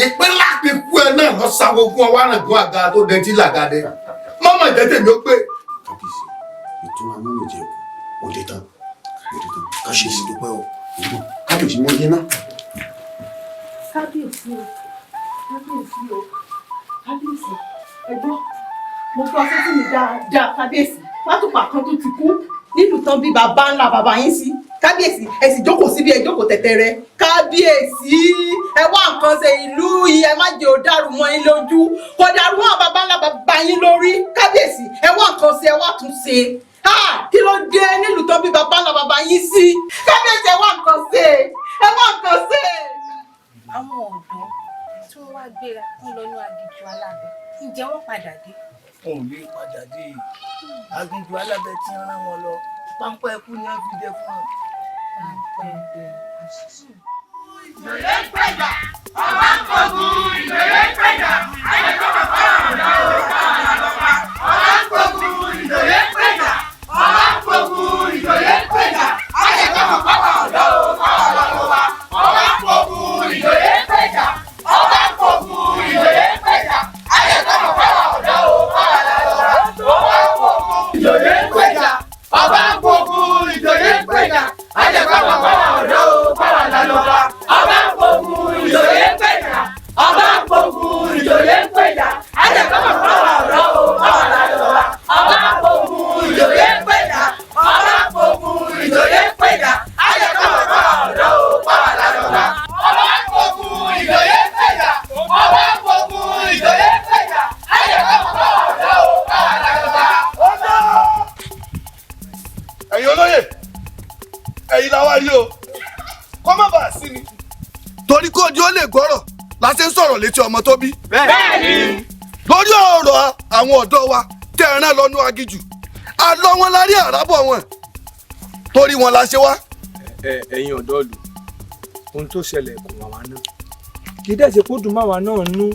Ìpínlẹ̀ àpínkù ẹ náà lọ sáwọ fún ọwọ́ àrùn àga tó dẹtí làgàdẹ. Mọ́mọ́ ìjẹ́ tèmi ó pé. Kábíyèsí, ìtura múnú jẹ kù, ó dé tán, ó dé tán. Kábíyèsí dúpẹ́ o, kábíyèsí mo yé náà. Kábíyèsí o, kábíyèsí o, kábíyèsí, ẹ gbọ́, mo gbọ́ sétí mi dáadáa, kábíyèsí, fátùpà kan tó ti kú nílùú tán bí bàbá ńlá bàbá yín sí. Kábíyèsí, ẹ sì jókòó síbi, ẹ jókòó tẹ̀tẹ̀rẹ̀. Kábíyèsí, ẹ wá nǹkan ṣe ìlú yìí, ẹ má jẹ́ ó dàrú mọ́ yín lójú, kò dàrú mọ́ bàbá ńlá bàbá yín lórí. Kábíyèsí, ẹ wá nǹkan ṣe, ẹ wá tún ṣe. Kí ló dé nílùú tán bí bàbá ńlá bàbá yín sí? Kábíyèsí, ẹ wá nǹkan ṣe, ẹ wá nǹkan ṣe. Àwọn ọ̀dọ́ tí wọ́n wá gbéra ń lọ ní aginjù alábẹ́, ǹjẹ́ wọ́n padà dé? Wọn ò lè padà dé. Aginjù alábẹ́ tí ń rán wọn lọ, páńpẹ́ ikú ni wọ́n fi dẹ fún wọn. Ìjòyè ń pẹ̀jà, ọba ń gbógun, ìjòyè ń pẹ̀jà, ayẹ̀kọ́ bàbá ọ̀dọ́ ò ọba ń gbógun, ìjòyè ń pẹ̀jà, ọba ń gbógun, ìjòyè ń pẹ̀jà, ayẹ̀kọ́ bàbá ọ̀dọ́ ò ọba ń gbógun, ìjòyè ń pẹ̀jà, ọba ń gbógun, ìjòyè ń pẹ̀jà, ayẹ̀kọ́ bàbá ọ̀dọ́ ò ọba ń gbógun, ìjòyè ń pẹ̀jà, ọba ń gbógun, ìjòyè ń pẹ̀jà, ayẹ̀kọ́ bàbá ọ̀dọ́ ò ọba ń gbógun, ìjòyè ń pẹ̀jà, ọba ń gbógun, ìjòyè ń pẹ̀jà, ayẹ̀kọ́ bàbá ọ̀dọ́ ò ọba ń gbógun, ìjòyè ń pẹ̀jà, ọba ń gbógun, ìjòyè ń pẹ̀jà, ayẹ̀kọ́ bàbá ọ̀dọ́ ò ọba ń gbógun, ìjòyè ń pẹ̀jà, ọba ń gbógun, ìjòyè ń pẹ̀jà, ayẹ̀kọ́ bàbá ọ̀dọ́ ò. Ẹ̀yin olóyè, ẹ̀yin la wá rí o, kọ́ má bàa sí ni. Torí kó ojú ó lè gbọ́rọ̀ la ṣe ń sọ̀rọ̀ létí ọmọ tó bí. Bẹ́ẹ̀ni. Lórí ọ̀rọ̀ àwọn ọ̀dọ́ wa tẹ́ ẹ rán lọ́nú aginjù, àlọ́ wọn la rí àràbọ̀ wọn, torí wọn la ṣe wá. Ẹ̀yin ọ̀dọ́ ìlú, ohun tó ṣẹlẹ̀ kò wà wá náà, kì í dẹ̀ ṣe kó dùn máwa náà nú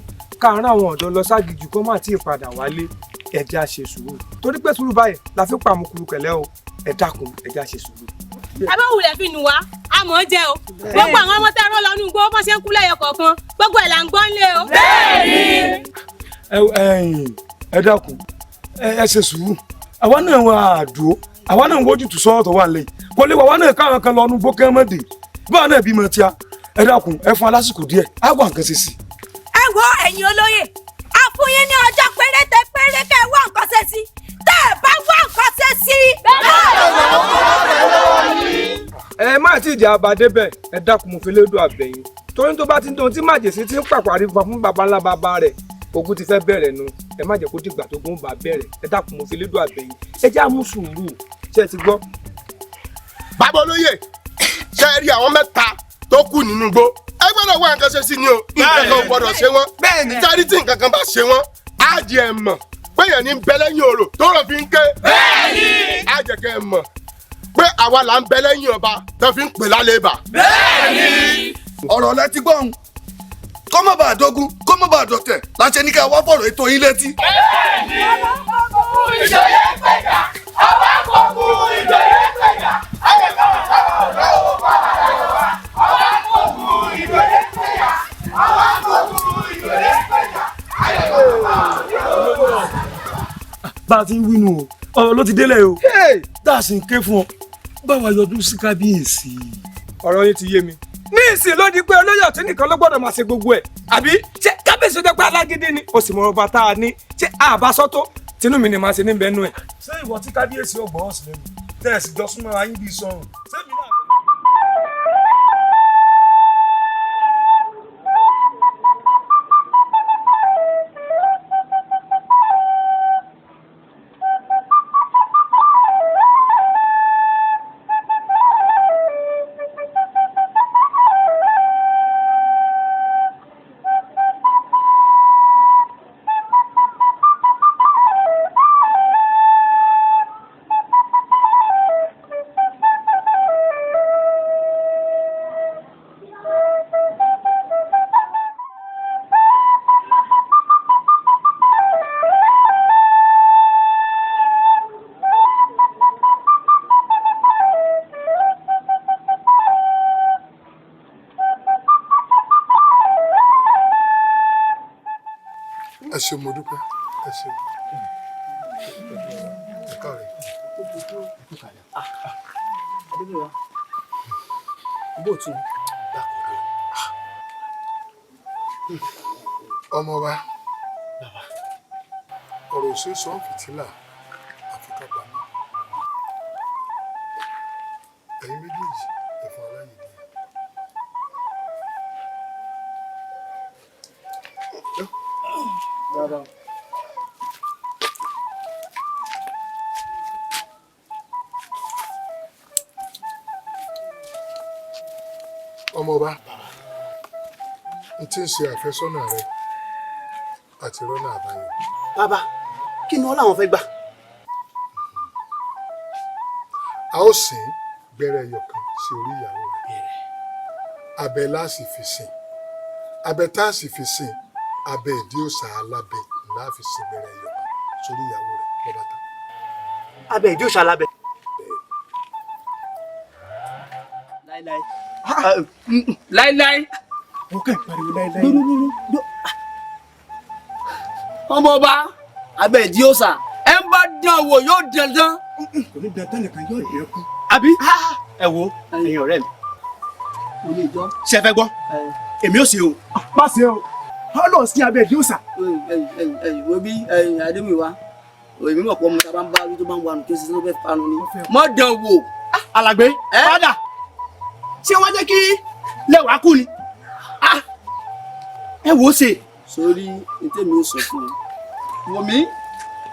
ká rán àwọn ọ̀dọ́ lọ ságijù kó má tí ì padà wálé. Ẹ jẹ́ á ṣe sùúrù, torí pé sùúrù báyìí la fi pa àmukuru kẹ̀lẹ́ o. Ẹ dákun, ẹ jẹ́ á ṣe sùúrù. Ẹ bá wulẹ̀ fi nù wá, a mọ̀ ọ́ jẹ́ o. Gbogbo àwọn ọmọ tẹ́ rán lọ nínú igbó bọ́n ṣe ń kú lẹ́yọ kọ̀ọ̀kan, gbogbo ẹ̀ là ń gbọ́ ń lé o. Bẹ́ẹ̀ni. Ẹ dákun, ẹ ṣe sùúrù. Àwa náà wà àdúró, àwa náà ń wójú tù sọ́ọ̀tọ̀ wà lẹ́yìn kò lè wà wá náà káwọn kan lọ nínú igbó kẹ́mọ́dé báwa náà bímọ tíá. Ẹ dákun, ẹ fún alásìkò díẹ̀, á wà nǹkan ṣe sí. Ẹ wo ẹ̀yin olóyè, a fún yín ní ọjọ́ péréte péré kẹ́ ẹ wá nǹkan ṣe sí. Tẹ́ ẹ bá wá nǹkan ṣe sí. Ẹ má tí ì jẹ́ abadé bẹ́ẹ̀, ẹ dákun, mo fi lédò àbẹ̀yìn, torí tó bá ti ń dùn tí màjèsí ti ń pàpàrí fún baba ńlá baba rẹ̀, ogun ti fẹ́ bẹ̀rẹ̀ nu. Ẹ má jẹ́ kó dìgbà tó gun bá bẹ̀rẹ̀. Ẹ dákun, mo fi lédò àbẹ̀yìn, ẹ jẹ́ àmú sùúrù. Ṣé ẹ ti gbọ́? Bàbá olóyè, ṣe rí àwọn mẹ́ta tó kù nínú igbó, ẹ gbọ́dọ̀ wá nǹkan ṣe sí ni o. Nǹkan kan ò gbọ́dọ̀ ṣe wọ́n. Sáré tí nǹkan kan bá ṣe wọ́n, á jẹ́ ẹ mọ̀ pé èèyàn ní bẹ lẹ́yìn orò tó rọ̀ fi ń ké. Á jẹ́ kẹ́ ẹ mọ̀ pé àwa là ń bẹ lẹ́yìn ọba tó fi ń pè lálẹ́ ibà. Ọ̀rọ̀ lẹ ti gbọ́n, kó má bàa dógún, kó má bàa dọ̀tẹ̀ la ṣe ní ká wá fọ̀rọ̀ ètò yín létí. Ìjòyè ń pẹ̀jà, ọba ń gbógun, ìjòyè ń pẹ̀jà, ayẹ̀kọ́ bàbá ọ̀dọ́ ò ọba ń gbógun, ìjòyè ń pẹ̀jà, ọba ń gbógun, ìjòyè ń pẹ̀jà, ayẹ̀kọ́ bàbá ọ̀dọ́ ò. Bá a ti ń wínú o, Ọ̀rọ̀ ló ti délẹ̀ o, tá a sì ń ké fún ọ, báwa yọdún sí kábíyèsí. Ọ̀rọ̀ yín ti yé mi. Ní ìsìn ló di pé olóyè ọ̀tún nìkan ló gbọ́dọ̀ máa ṣe gbogbo ẹ̀, àbí? Ṣé kábíyèsí ó jẹ́ pé alágídí ni? O sì mọ ọba tá a ní, ṣé àbá sọ́tò tinú mi ni màá ṣe ní bẹ́ẹ̀ nú ẹ̀. Ṣé ìwọ tí kábíyèsí ọgbọ̀n ọ̀sìn lẹ́nu tẹ́ ẹ̀ sì jọ súnmọ́ ara yín bíi sọrùn? Ṣé mi náà. Ẹ ṣé, mo dúpẹ́, ẹ ṣé, ẹ káre. Adébíywa, bó tún. Ọmọọba, ọ̀rọ̀ òṣè sọ fìtílà àfi ká pamọ́. Ẹ̀yin méjèèjì, ẹ fún aláyè díẹ̀. Bàbá. Ọmọọba, n tí ń ṣe àfẹ́sọ́nà rẹ àti rọ́nà àbáyọ. Bàbá, kí ni wọ́n láwọn fẹ́ gbà? A ó sìn gbẹ́rẹ́ ẹyọ kan sí orí ìyàwó rẹ. Abẹ láàsì fi sìn, abẹ tá a sì fi sìn, abẹ ìdí òòṣà alábẹ ńlá fi sìn gbẹ́rẹ́ ẹyọ kan sórí ìyàwó rẹ lọ́ba tán. Abẹ ìdí òòṣà alábẹ. Láíláí. Láíláí. Wọ́n kàn ń pariwo láíláí. Ọmọ ọba, abẹ ìdí òòṣà ẹ ń bá dán wò yóò dandan. Kò ní dandan nìkan, yóò dẹ́kun. Àbí ẹ wo, ẹ̀yin ọ̀rẹ́ mi. Kò lè jọ. Ṣé ẹ fẹ́ gbọ́? Èmi ò ṣe o. Má ṣe o, ọlọ́ọ̀ sí abẹ́ ìdí òòṣà. Wo bí Adémíwá, èmi mọ̀ pé ọmọ tá a bá ń bá wí tó bá ń wà nù tó ṣe tó fẹ́ fanu ni. Mọ́ dán wò. Alàgbé padà, ṣé wọ́n jẹ́ kí lẹ́wàá kú ni? Ẹ wò ó ṣe. Sórí ntẹ́mi ò sọ fún ọ, wò mí,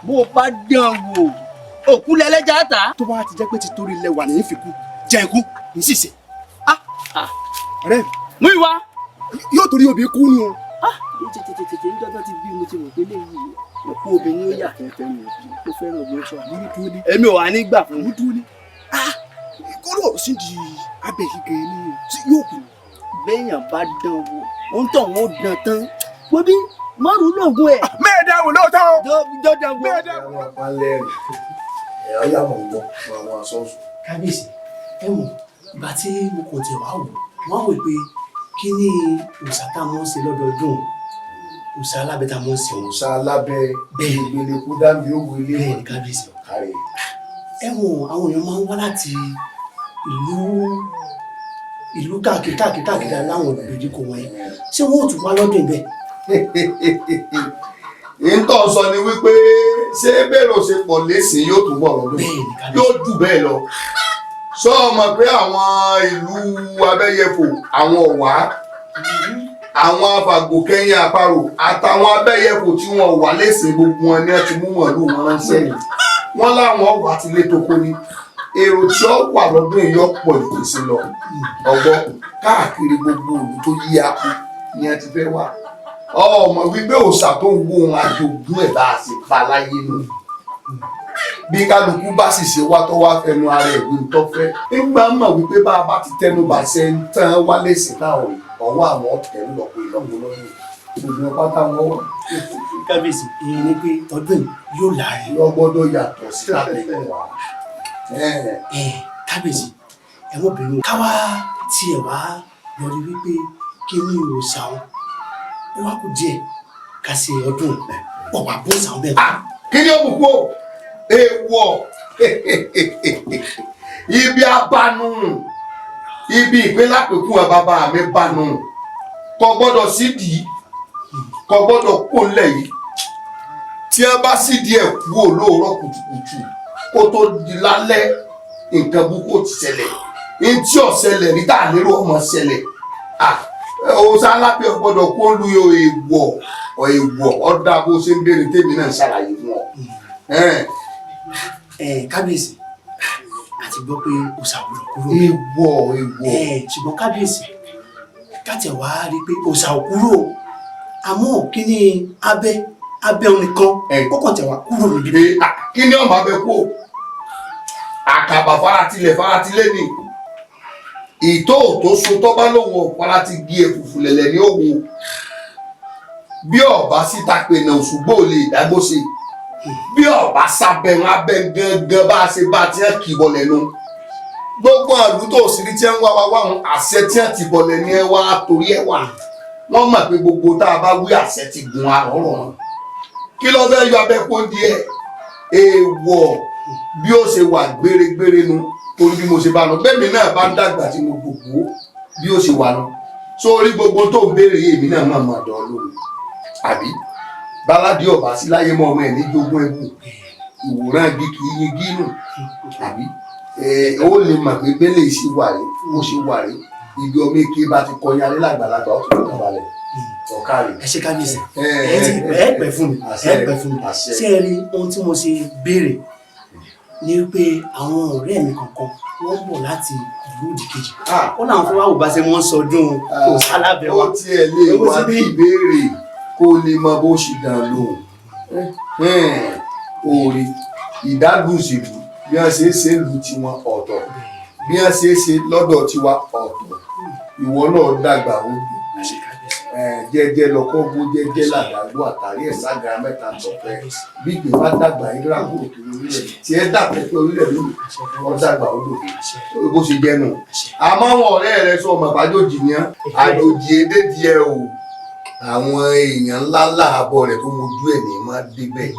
bó o bá dán wò, òkú lẹ́lẹ́jà ta. Tó bá ti jẹ́ pé ti torí lẹ́wà ní ìfikú jẹ́ ikú ní ṣìṣe. Ọ̀rẹ́ mi. Mú ìwá. Yóò torí obì kú ni o. Tètè tètè ń jọjọ ti bí mo ti rò pé léyìí òkú obìnrin ó yà. Ó fẹ́ràn obìnrin sọ àmọ́ dúró ní. Èmi ò wá ní gbà fún. Àmọ́ dúró ní. Kóró sí di abẹ́ yìí gan ni tí yóò kú. Béèyàn bá dán wò, òun tó ń dán tán. Wo bí márùn lóògùn ẹ̀. Mẹ́ẹ̀dá wò lóòótọ́ o. Dọ́dá wò. Mẹ́ẹ̀dá wò. Àwọn apálẹ̀ ẹ̀ ọ́ yà mọ̀ ń gbọ́ àwọn asọ́sùn. Kábíyèsí, ẹ wò, ìgbà tí mo kò tẹ̀ wá wò, wọ́n wò pé kí ni òòṣà tá a mọ̀ ń ṣe lọ́dọọdún, òòṣà alábẹ́ tá a mọ̀ ń ṣe. Òòṣà alábẹ́ ìgbèlè kú dábì ó wọlé. Bẹ́ẹ̀ ni, kábíyèsí. Káre. Ẹ wò, àwọn èèyàn máa ń wá láti ìlú ìlú káàkiri káàkiri káàkiri láwọn ìgbèríko wọ̀nyí. Ṣé wọ́n ò tún wá lọ́dún ibẹ̀? Ntọ́ sọ ni wípé ṣé bẹ́ẹ̀ ló ṣe pọ̀ lẹ́sìn yóò tún bọ̀ lọ́dún yóò jù bẹ́ẹ̀ lọ. Sọ mọ̀ pé àwọn ìlú abẹ́yẹfò, àwọn ọ̀wá, àwọn afàgòkẹ́yìn àparò àtàwọn abẹ́yẹfò tí wọ́n wà lẹ́sìn, gbogbo wọn ni wọ́n ti mú mọ̀lú wọn ránṣẹ́. Wọ́n láwọn ọ̀wá ti lé toko ni. Èrò tí ó wà lọ́dún yìí yóò pọ̀ jù sí lọ. Ọgbọ́n káàkiri gbogbo ìlú tó yí apò ni a ti fẹ́ wà. Ọmọ wípé òòṣà tó ń wo ohun àjogún ẹ̀ bá a sì pa láyé nù. Bí kálukú bá sì ṣe wá tó wá fẹnu ara ẹ̀ wí tó fẹ́. Nígbà mọ̀ wípé bá a bá ti tẹnu bà ṣe ń tán wálé sí táwọn ọwọ́ àwọn ọ̀tẹ̀ ń lọ pé lọ́gbọ̀n lọ́yìn. Gbogbo pátá wọn wà. Kábíyèsí, èyí ni pé ọdún yìí yóò láàrin. Yóò gbọ́dọ̀ yàtọ̀ sí àtẹ̀yìnwá. Kábíyèsí, ẹ mọ̀ bínú. Káwá tiẹ̀ wá lọ rí wípé kí ni òòṣà wọn ó wá kù díẹ̀ ká ṣe ọdún ọ̀pá bó sàn bẹ́ẹ̀. Kí ni ó mú kú o? Èèwọ̀, ibi abanu, ibi ìpínlápẹ̀kù ẹ bàbá mi banu, kò gbọ́dọ̀ sídìí, kò gbọ́dọ̀ kó ńlẹ̀ yìí. Tí ẹ bá sídìí ẹ̀ kú ò lóòrọ̀ kùtùkùtù kó tó di lálẹ́, nǹkan burúkú ó ti ṣẹlẹ̀. Ntí ó ṣẹlẹ̀ ní tá a lérò ọmọ ṣẹlẹ̀. Òòṣà alábẹ́ gbọ́dọ̀ kó lu èèwọ̀, èèwọ̀. Ọ̀dà bó ṣe ń béèrè tèmi náà ṣàlàyé fún ọ. Kábíyèsí, a ti gbọ́ pé òòṣà gbọ́dọ̀ kúrò. Èèwọ̀, èèwọ̀. Ṣùgbọ́n kábíyèsí, káàtẹ̀ wá rí i pé òòṣà ò kúrò, àmọ́ kí ni abẹ́ abẹ́ òun nìkan kókò tẹ̀ wá kúrò níbí. Kí ni ọmọ abẹ kú? Àkàbà faratilẹ̀ faratilẹ̀ ni ìtò tó so tó bá lóun ọ̀pára ti gé ẹ̀fùfù lẹ̀lẹ̀ ní òwò. Bí ọba síta pé náà òṣùgbò lè dágbóṣe, bí ọba sábẹ̀rún abẹ́ gangan bá a ṣe bá a ti hàn kì í bọ̀lẹ̀ nu. Gbogbo àlù tó sì rí tí ń wá wá wá wọn, àṣẹ tí ń ti bọ̀lẹ̀ ní ẹ wá torí ẹ wà. Wọ́n mọ̀ pé gbogbo tá a bá wí àṣẹ ti gun àrọ̀rọ̀ wọn. Kí ló fẹ́ yọ abẹ́ kó díẹ̀? Èèwọ̀, bí ó ṣe wà gbéregbére nu, torí bí mo ṣe bá lọ bẹ́ẹ̀mi náà bá ń dàgbà tí mo gbogbo bí ó ṣe wà lọ. Sórí gbogbo tó ń béèrè èmi náà máa máa dán lóhùn. Àbí báládì ọba sí láyé mọ́ ọmọ ẹ̀ ní jogún ẹ̀bù ìwòran igi kì í yin gínú. Àbí ó lè mọ̀ pé bẹ́lẹ̀ ṣe wà rí, bó ṣe wà rí, ibi ọmọ èké bá ti kọyà ní làgbàlagbà ó ti fọkàn balẹ̀. Ọ̀ká rẹ̀. Ẹ ṣe kábíyèsí, ẹ ti ẹ pẹ́ fún mi, ẹ pẹ́ fún mi. Ṣé ẹ rí ohun tí mo ṣe béèrè ni pé àwọn ọ̀rẹ́ mi kankan wọ́n bọ̀ láti ìlú òdì kejì, wọ́n làwọn fẹ́ wá wò bá ṣe wọ́n sọdún òòṣà lábẹ́ wa. Ó tiẹ̀ lè wá bí ìbéèrè kó lè mọ bó ṣe dàn lóhùn. Òòrè ìdádùn ìṣèlú bí wọ́n ṣe é ṣe lù tiwọn ọ̀tọ̀, bí wọ́n ṣe é ṣe lọ́dọ̀ tiwa ọ̀tọ̀. Ìwọ náà dàgbà ó dùn jẹ́jẹ́ lọkọ bó jẹ́jẹ́ làdàgbò àtàrí ẹ ságara mẹ́ta tọpẹ. Bí ìgbé bá dàgbà ìrírà kúrò kiri orílẹ̀ tí ẹ dàpẹ pé orílẹ̀ lónìí wọn dàgbà ó dòde bó ṣe jẹ́ nù. Àmọ́ àwọn ọ̀rẹ́ rẹ sọ ọmọ àbájòjì ni àjòjì èdè díẹ̀ o. Àwọn èèyàn ńlá ńlá àbọ̀ rẹ̀ tó mojú ẹ̀ ní máa débẹ̀.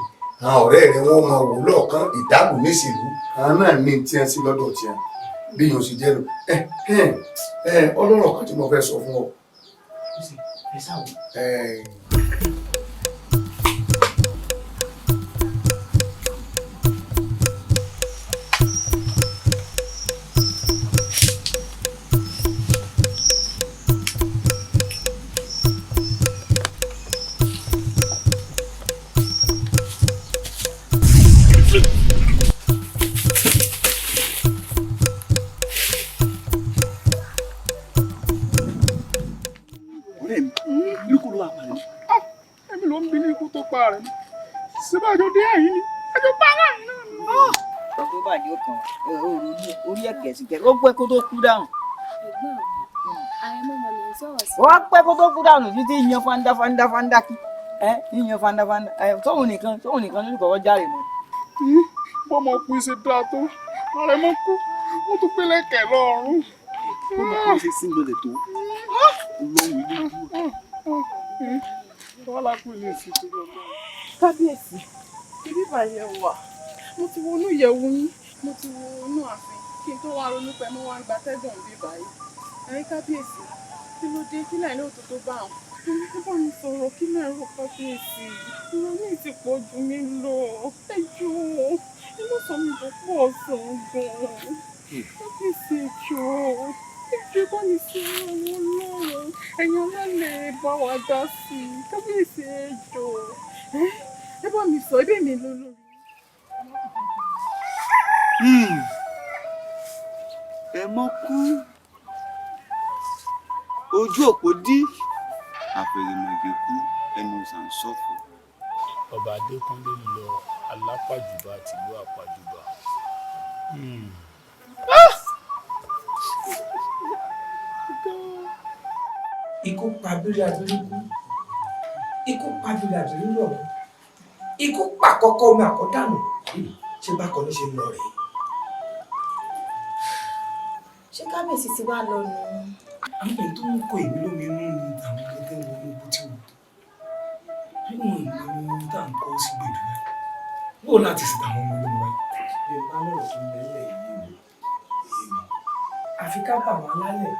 Àwọn ọ̀rẹ́ rẹ wọ́n máa wò lọ́ọ̀kan ìdálù níṣìlú. Àwọn náà ní tí wọ́n sí lọ́dọ̀ tí wọ́n bí yóò ṣe jẹ́ nù. Ọlọ́rọ̀ kan tí mo fẹ́ sọ fún ọ. Síbájú dé àyín ni ẹjọ bá ara yín náà ni. Tó bá ní ọkàn orí ẹ̀kẹ́ sí kẹ́ ó pẹ́ kó tó kú dáhùn. Ẹ̀gbọ́n mi, àrẹ̀mọ mọ̀ lè ń sọ̀rọ̀ sí. Ó wá pẹ́ kó tó kú dáhùn títí yan fanda fanda fanda kí ẹ yan fanda fanda ẹ tóun nìkan lórí kọ̀ọ̀kan járe mọ́. Bọ́mọ ọkùnrin ṣe dáa tó, àrẹ̀mọ kú, wọ́n tún pélé kẹ̀ lọ́rùn. Bọ́mọ ọkùnrin ṣe sí lọlẹ̀ tó, olóhùn ilé dúró. Wọ́n lákùn ní ìsìnkú lọ́wọ́. Kábíyèsí, ibi báyẹn wà. Mo ti wọnú ìyẹ̀wù yín, mo ti wọnú ààfin kí n tó wá ronú pé mo wá ń gba tẹ́gùn bí báyìí. Ẹ̀yin kábíyèsí, kí ló dé? Kí láì lóòótọ́ tó bá àwọn? Ẹ bá mi sọ̀rọ̀, kí lẹ̀ ń rò kábíyèsí? Ìrònú ti pọ̀ jù mí lọ. Ẹ jọ̀ọ́, ẹ má sọ mi bò pọ̀ ọ̀sán gan-an. Kábíyèsí, ẹ jọ̀ọ́, ẹ jọ̀ọ́ bá mi sọ̀rọ̀ àwọn ọlọ́run. Ẹ̀yin alálẹ̀ bá wa dá sí i. Kábíyèsí, ẹ jọ̀ọ́. Ẹ bá mi sọ, ẹbí mi lólórí. Ẹ mọ́ kú, ojú òpó dí. Àfẹ̀rẹ̀mọ̀gẹ̀ kú, ẹnu sàn ṣọ̀fọ̀. Ọba Adékúnlé lọ alápàjùbà tìlú àpàjùbà. Ikú pa abírí abírí kú, ikú pa abírí abírí rọ̀, ikú pa kọ́kọ́ omi àkọ́dànù. Ṣé bákan ní ṣe ń lọ rèé? Ṣé kábíyèsí ti wá lọ nù? Àwọn èyí tó ń kọ èmi lómi inú ni àwọn gẹ́gẹ́ wọn ló bó tí wọn. Níwọ̀n ìgbà wọn tá à ń kọ́ sí gbèdú rẹ̀. Bó láti sì tàwọn ọmọ olómi Bí n bá lọ́rọ̀ tó ń lẹ́lẹ̀ yìí mi, èyí mi. Àfi ká bà wọ́n lálẹ̀,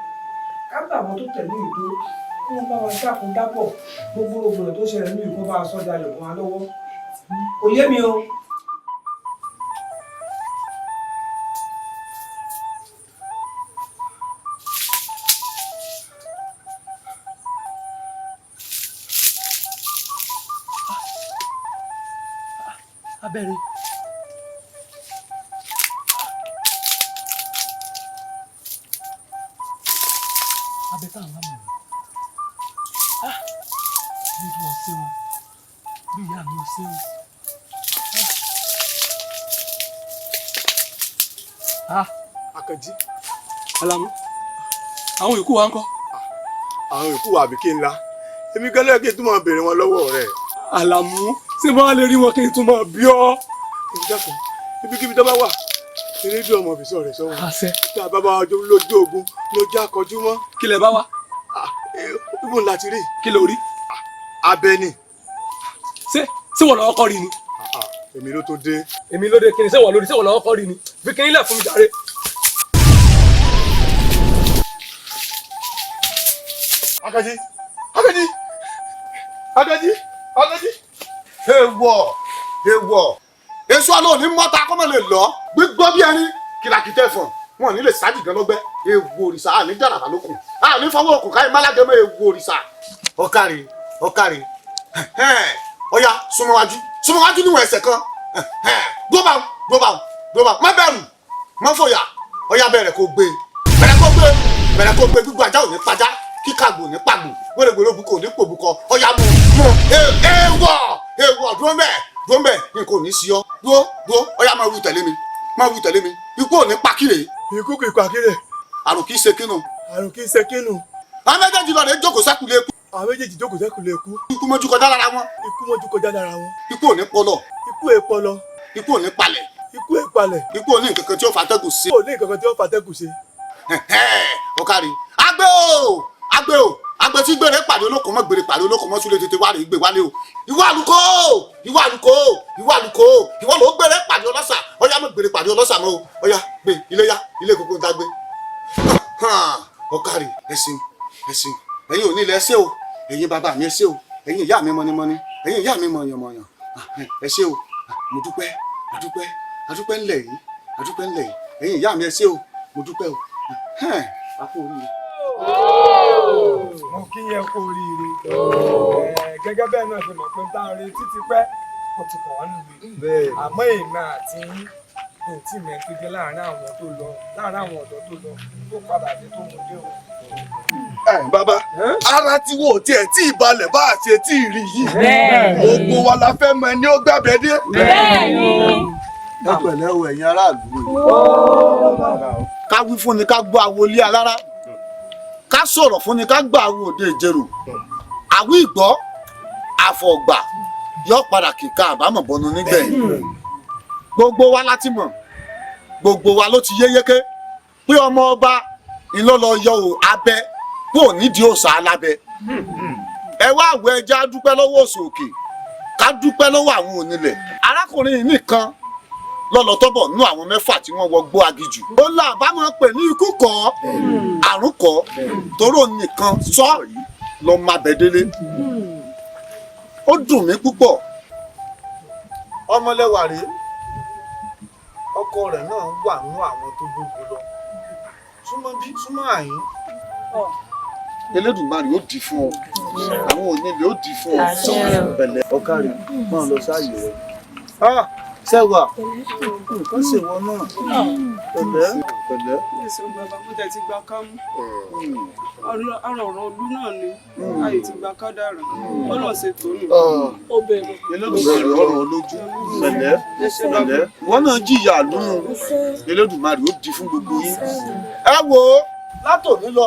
ká bà wọ́n tó tẹ̀lé ìdó, kí wọ́n bá wa dákun dábọ̀, gbogbo rògbòdò tó ṣẹlẹ̀ ní ìkó bá a sọ́jà lè mọ́ wa lọ́wọ́. Kò yé mi o. Abẹ́rẹ́. Abẹ tá à ń wá mọ̀ ní. Ah! Lójú ọ̀sẹ̀ o, bí ìyá mi ò ṣe o. Ah! Àkànjí. Alamu, àwọn yòókù wa ń kọ́. Àwọn yòókù wa àbí kí n la. Èmi gan lẹ́yìn kí n tún máa béèrè wọn lọ́wọ́ rẹ̀. Àlàmú, ṣé mo á lè rí wọn kí n tún máa bí ọ́? Èmi dákun, ibikíbi tó bá wà, eré bí ọmọ òfìsọ rẹ̀ sọ́wọ́. Àṣẹ. Tá a bá bá ọjọ́ lójú ogun lójú akọjú mọ́. Kí lẹ bá wá? Ibo ńlá ti rí. Kí ló rí? Abẹ ni. Ṣé wọ́n lọ́wọ́ kọ́ rí ni? Èmi ló tó dé. Èmi ló dé kí ni ṣé wọ́n lórí ṣé wọ́n lọ́wọ́ kọ́ rí ni? Fi kí nílẹ̀ fún mi jàre. Àkànjí! Àkànjí! Àkànjí! Àkànjí! Èèwọ̀ èèwọ̀ èso àlọ́ òní mọ́ta kọ́mọ lè lọ gbígbọ́ bí ẹni kìlàkìtẹ̀ fọ̀n wọn ò ní lè sájì gan lọ́gbẹ́ èèwọ̀ òrìṣà àní dàràbà lókun àní fọwọ́ òkun káyé málágẹmọ èèwọ̀ òrìṣà. Ọ̀kàrè ọ̀kàrè ọ̀yà súnmọ́wájú súnmọ́wájú níwọ̀n ẹsẹ̀ kan gbóbá gbóbá gbóbá má bẹ̀rù má fòyà ọ̀yà bẹ̀rẹ̀ kó gbé bẹ̀rẹ̀ kó gbé bẹ̀rẹ̀ kó gbé gbígbó ajá ò ní pajá kíkàgbò ní pàgbò wẹ́rẹ́wẹ́rẹ́ òbúkọ ní pòbúkọ ọ̀yà mú mú èèwọ̀ èèwọ̀ dúró mbẹ́ dúró mbẹ́ nǹkan ò ní sí ọ dúró dúró ọ̀yà máa wí tẹ̀lé mi máa wí tẹ̀lé mi ikú ò ní pakire. Ikú kì í pakire. Àrùn kì í ṣe kínú. Àrùn kì í ṣe kínú. Àwọn méjèèjì lọ rè jókòó sẹ́kùlé ikú. Àwọn méjèèjì jókòó sẹ́kùlé ikú. Ikú mọ́jú kọjá lára wọn. Ikú mọ́jú kọjá lára wọn. Ikú ò ní pọlọ. Ikú è pọlọ. Ikú ò ní palẹ̀. Ikú è palẹ̀. Ikú ò ní nǹkan kan tí ó fàtẹ́gùn sí. Ikú ò ní nǹkan kan tí ó fàtẹ́gùn sí. Ọ̀kàrí agbé o agbé o agbé tí gbèrè pàdé olóko mọ́ gbèrè pàdé olóko mọ́ súlé tètè wálé gbé wálé o ìwọ àlùkò ìwọ àlùkò ìwọ àlùkò ìwọ ló gbèrè pàdé ọlọ́sà ọyá mọ́ gbèrè pàdé ọlọ́sà mọ́ o ọyá gbé iléyá ilé kókó ń ta gbé. Ọ̀kàrí ẹ̀sìn ẹ̀sìn ẹ̀yin ò ní ilẹ̀ ẹ̀ṣẹ̀ o ẹ̀yin bàbá mi ẹ̀ṣẹ̀ o ẹ̀yin ìyá mi mọ́nímọ́ní ẹ̀yin ìyá mi mọ̀yànmọ̀yàn ẹ̀ṣẹ̀ o mo dúpẹ́ àdúpẹ́ àdúpẹ́ ńlẹ̀ yìí àdúpẹ́ ńlẹ̀ yìí ẹ̀yin ìyá mi ẹ̀ṣẹ̀ o mo dúpẹ́ o àpò oríire. Mo kí yẹn kú oríire. Gẹ́gẹ́ bẹ́ẹ̀ náà ṣe mọ̀ pé tá a retí ti pẹ́ kò ti kàn wá nílùú. Àmọ́ èmi àti yín kò tí mẹ́ tó jẹ́ láàárín àwọn tó lọ láàárín àwọn ọ̀dọ́ tó lọ tó padà dé tó mú dé o. Bàbá, ara tí wo tiẹ̀ tí ìbalẹ̀ bá a ṣe tí ì rí yìí. Gbogbo wa la fẹ́ mọ ẹni ó gbàbẹ́ dé. Ẹ pẹ̀lẹ́ o ẹ̀yin aráàlú. Ká wí fún ni ká gbọ́ àwọlé alára ká sọ̀rọ̀ fún ni ká gbà àwọ òde ìjẹrò àwí ìgbọ́ àfọ̀gbà yọ padà kíka àbámọ̀ bọnu nígbẹ̀yìn. Gbogbo wa láti mọ̀ gbogbo wa ló ti yé yéké pé ọmọ ọba ńlọlọ yọ ò abẹ kó ò nídìí òòṣà alábẹ. Ẹ wá àwọ̀ ẹja dúpẹ́ lọ́wọ́ òsì òkè ká dúpẹ́ lọ́wọ́ àwọn onílẹ̀. Arákùnrin yìí nìkan lọ́lọ́ tọ́bọ̀ nú àwọn mẹ́fà tí wọ́n wọ gbó aginjù. Ó là bá máa pè ní ikú kọ́ àrùn kọ́ toró nìkan sọ lọ máa bẹ̀ délé. Ó dùn mí púpọ̀. Ọmọlẹ́wà rèé ọkọ rẹ̀ náà wà nú àwọn tó gbógun lọ. Súnmọ́ bí súnmọ́ àyín. Elédùmarè ó dì fún ọ àwọn onílé ó dì fún ọ pẹ̀lẹ́ ọkàrí máa lọ sáàyè rẹ. Sẹ́wà nǹkan ṣèwọ náà pẹ̀lẹ́ pẹ̀lẹ́. Ẹ̀sùn bàbá mo tẹ̀ ti gba kámú. Ara ọ̀rọ̀ olú náà ni ayé ti gba kádàrá. Ọlọ́run ṣe tó nù. Ó bẹ̀rù. Elédùmarè ọ̀rọ̀ olójú pẹ̀lẹ́ pẹ̀lẹ́ wọn náà jìyà lóhùn Elédùmarè ó di fún gbogbo yín. Ẹ wo látòní lọ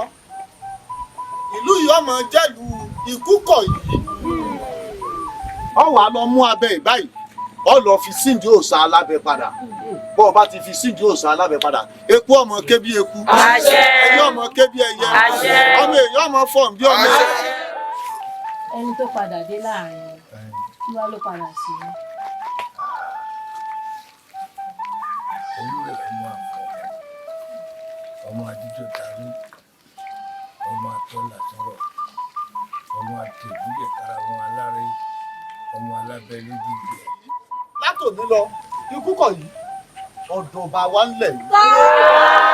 ìlú yìí ọmọ jẹ́lu ikú kọ̀ yìí ọ wà lọ mú abẹ ìbáyìí ọ lọ fi síndìí òòṣà alábẹ padà bọ́ ọ bá ti fi síndìí òòṣà alábẹ padà eku ọmọ ké bí eku ẹyẹ ọmọ ké bí ẹyẹ ọmọ èèyàn ọmọ fọ̀n bí ọmọ èèyàn. Ẹni tó padà dé láàrin wọn kí wàá ló padà sí i. Ọmọ àfọ, ọmọ àdíjọ tàbí ọmọ àtọ́là sọ̀rọ̀, ọmọ àtẹ̀gúnjẹ̀ kára wọn aláré, ọmọ alábẹ́ lójú ìjẹ. Látòní lọ, ikú kọ̀ yìí, ọ̀dọ̀ bá wa ń lẹ̀ yìí.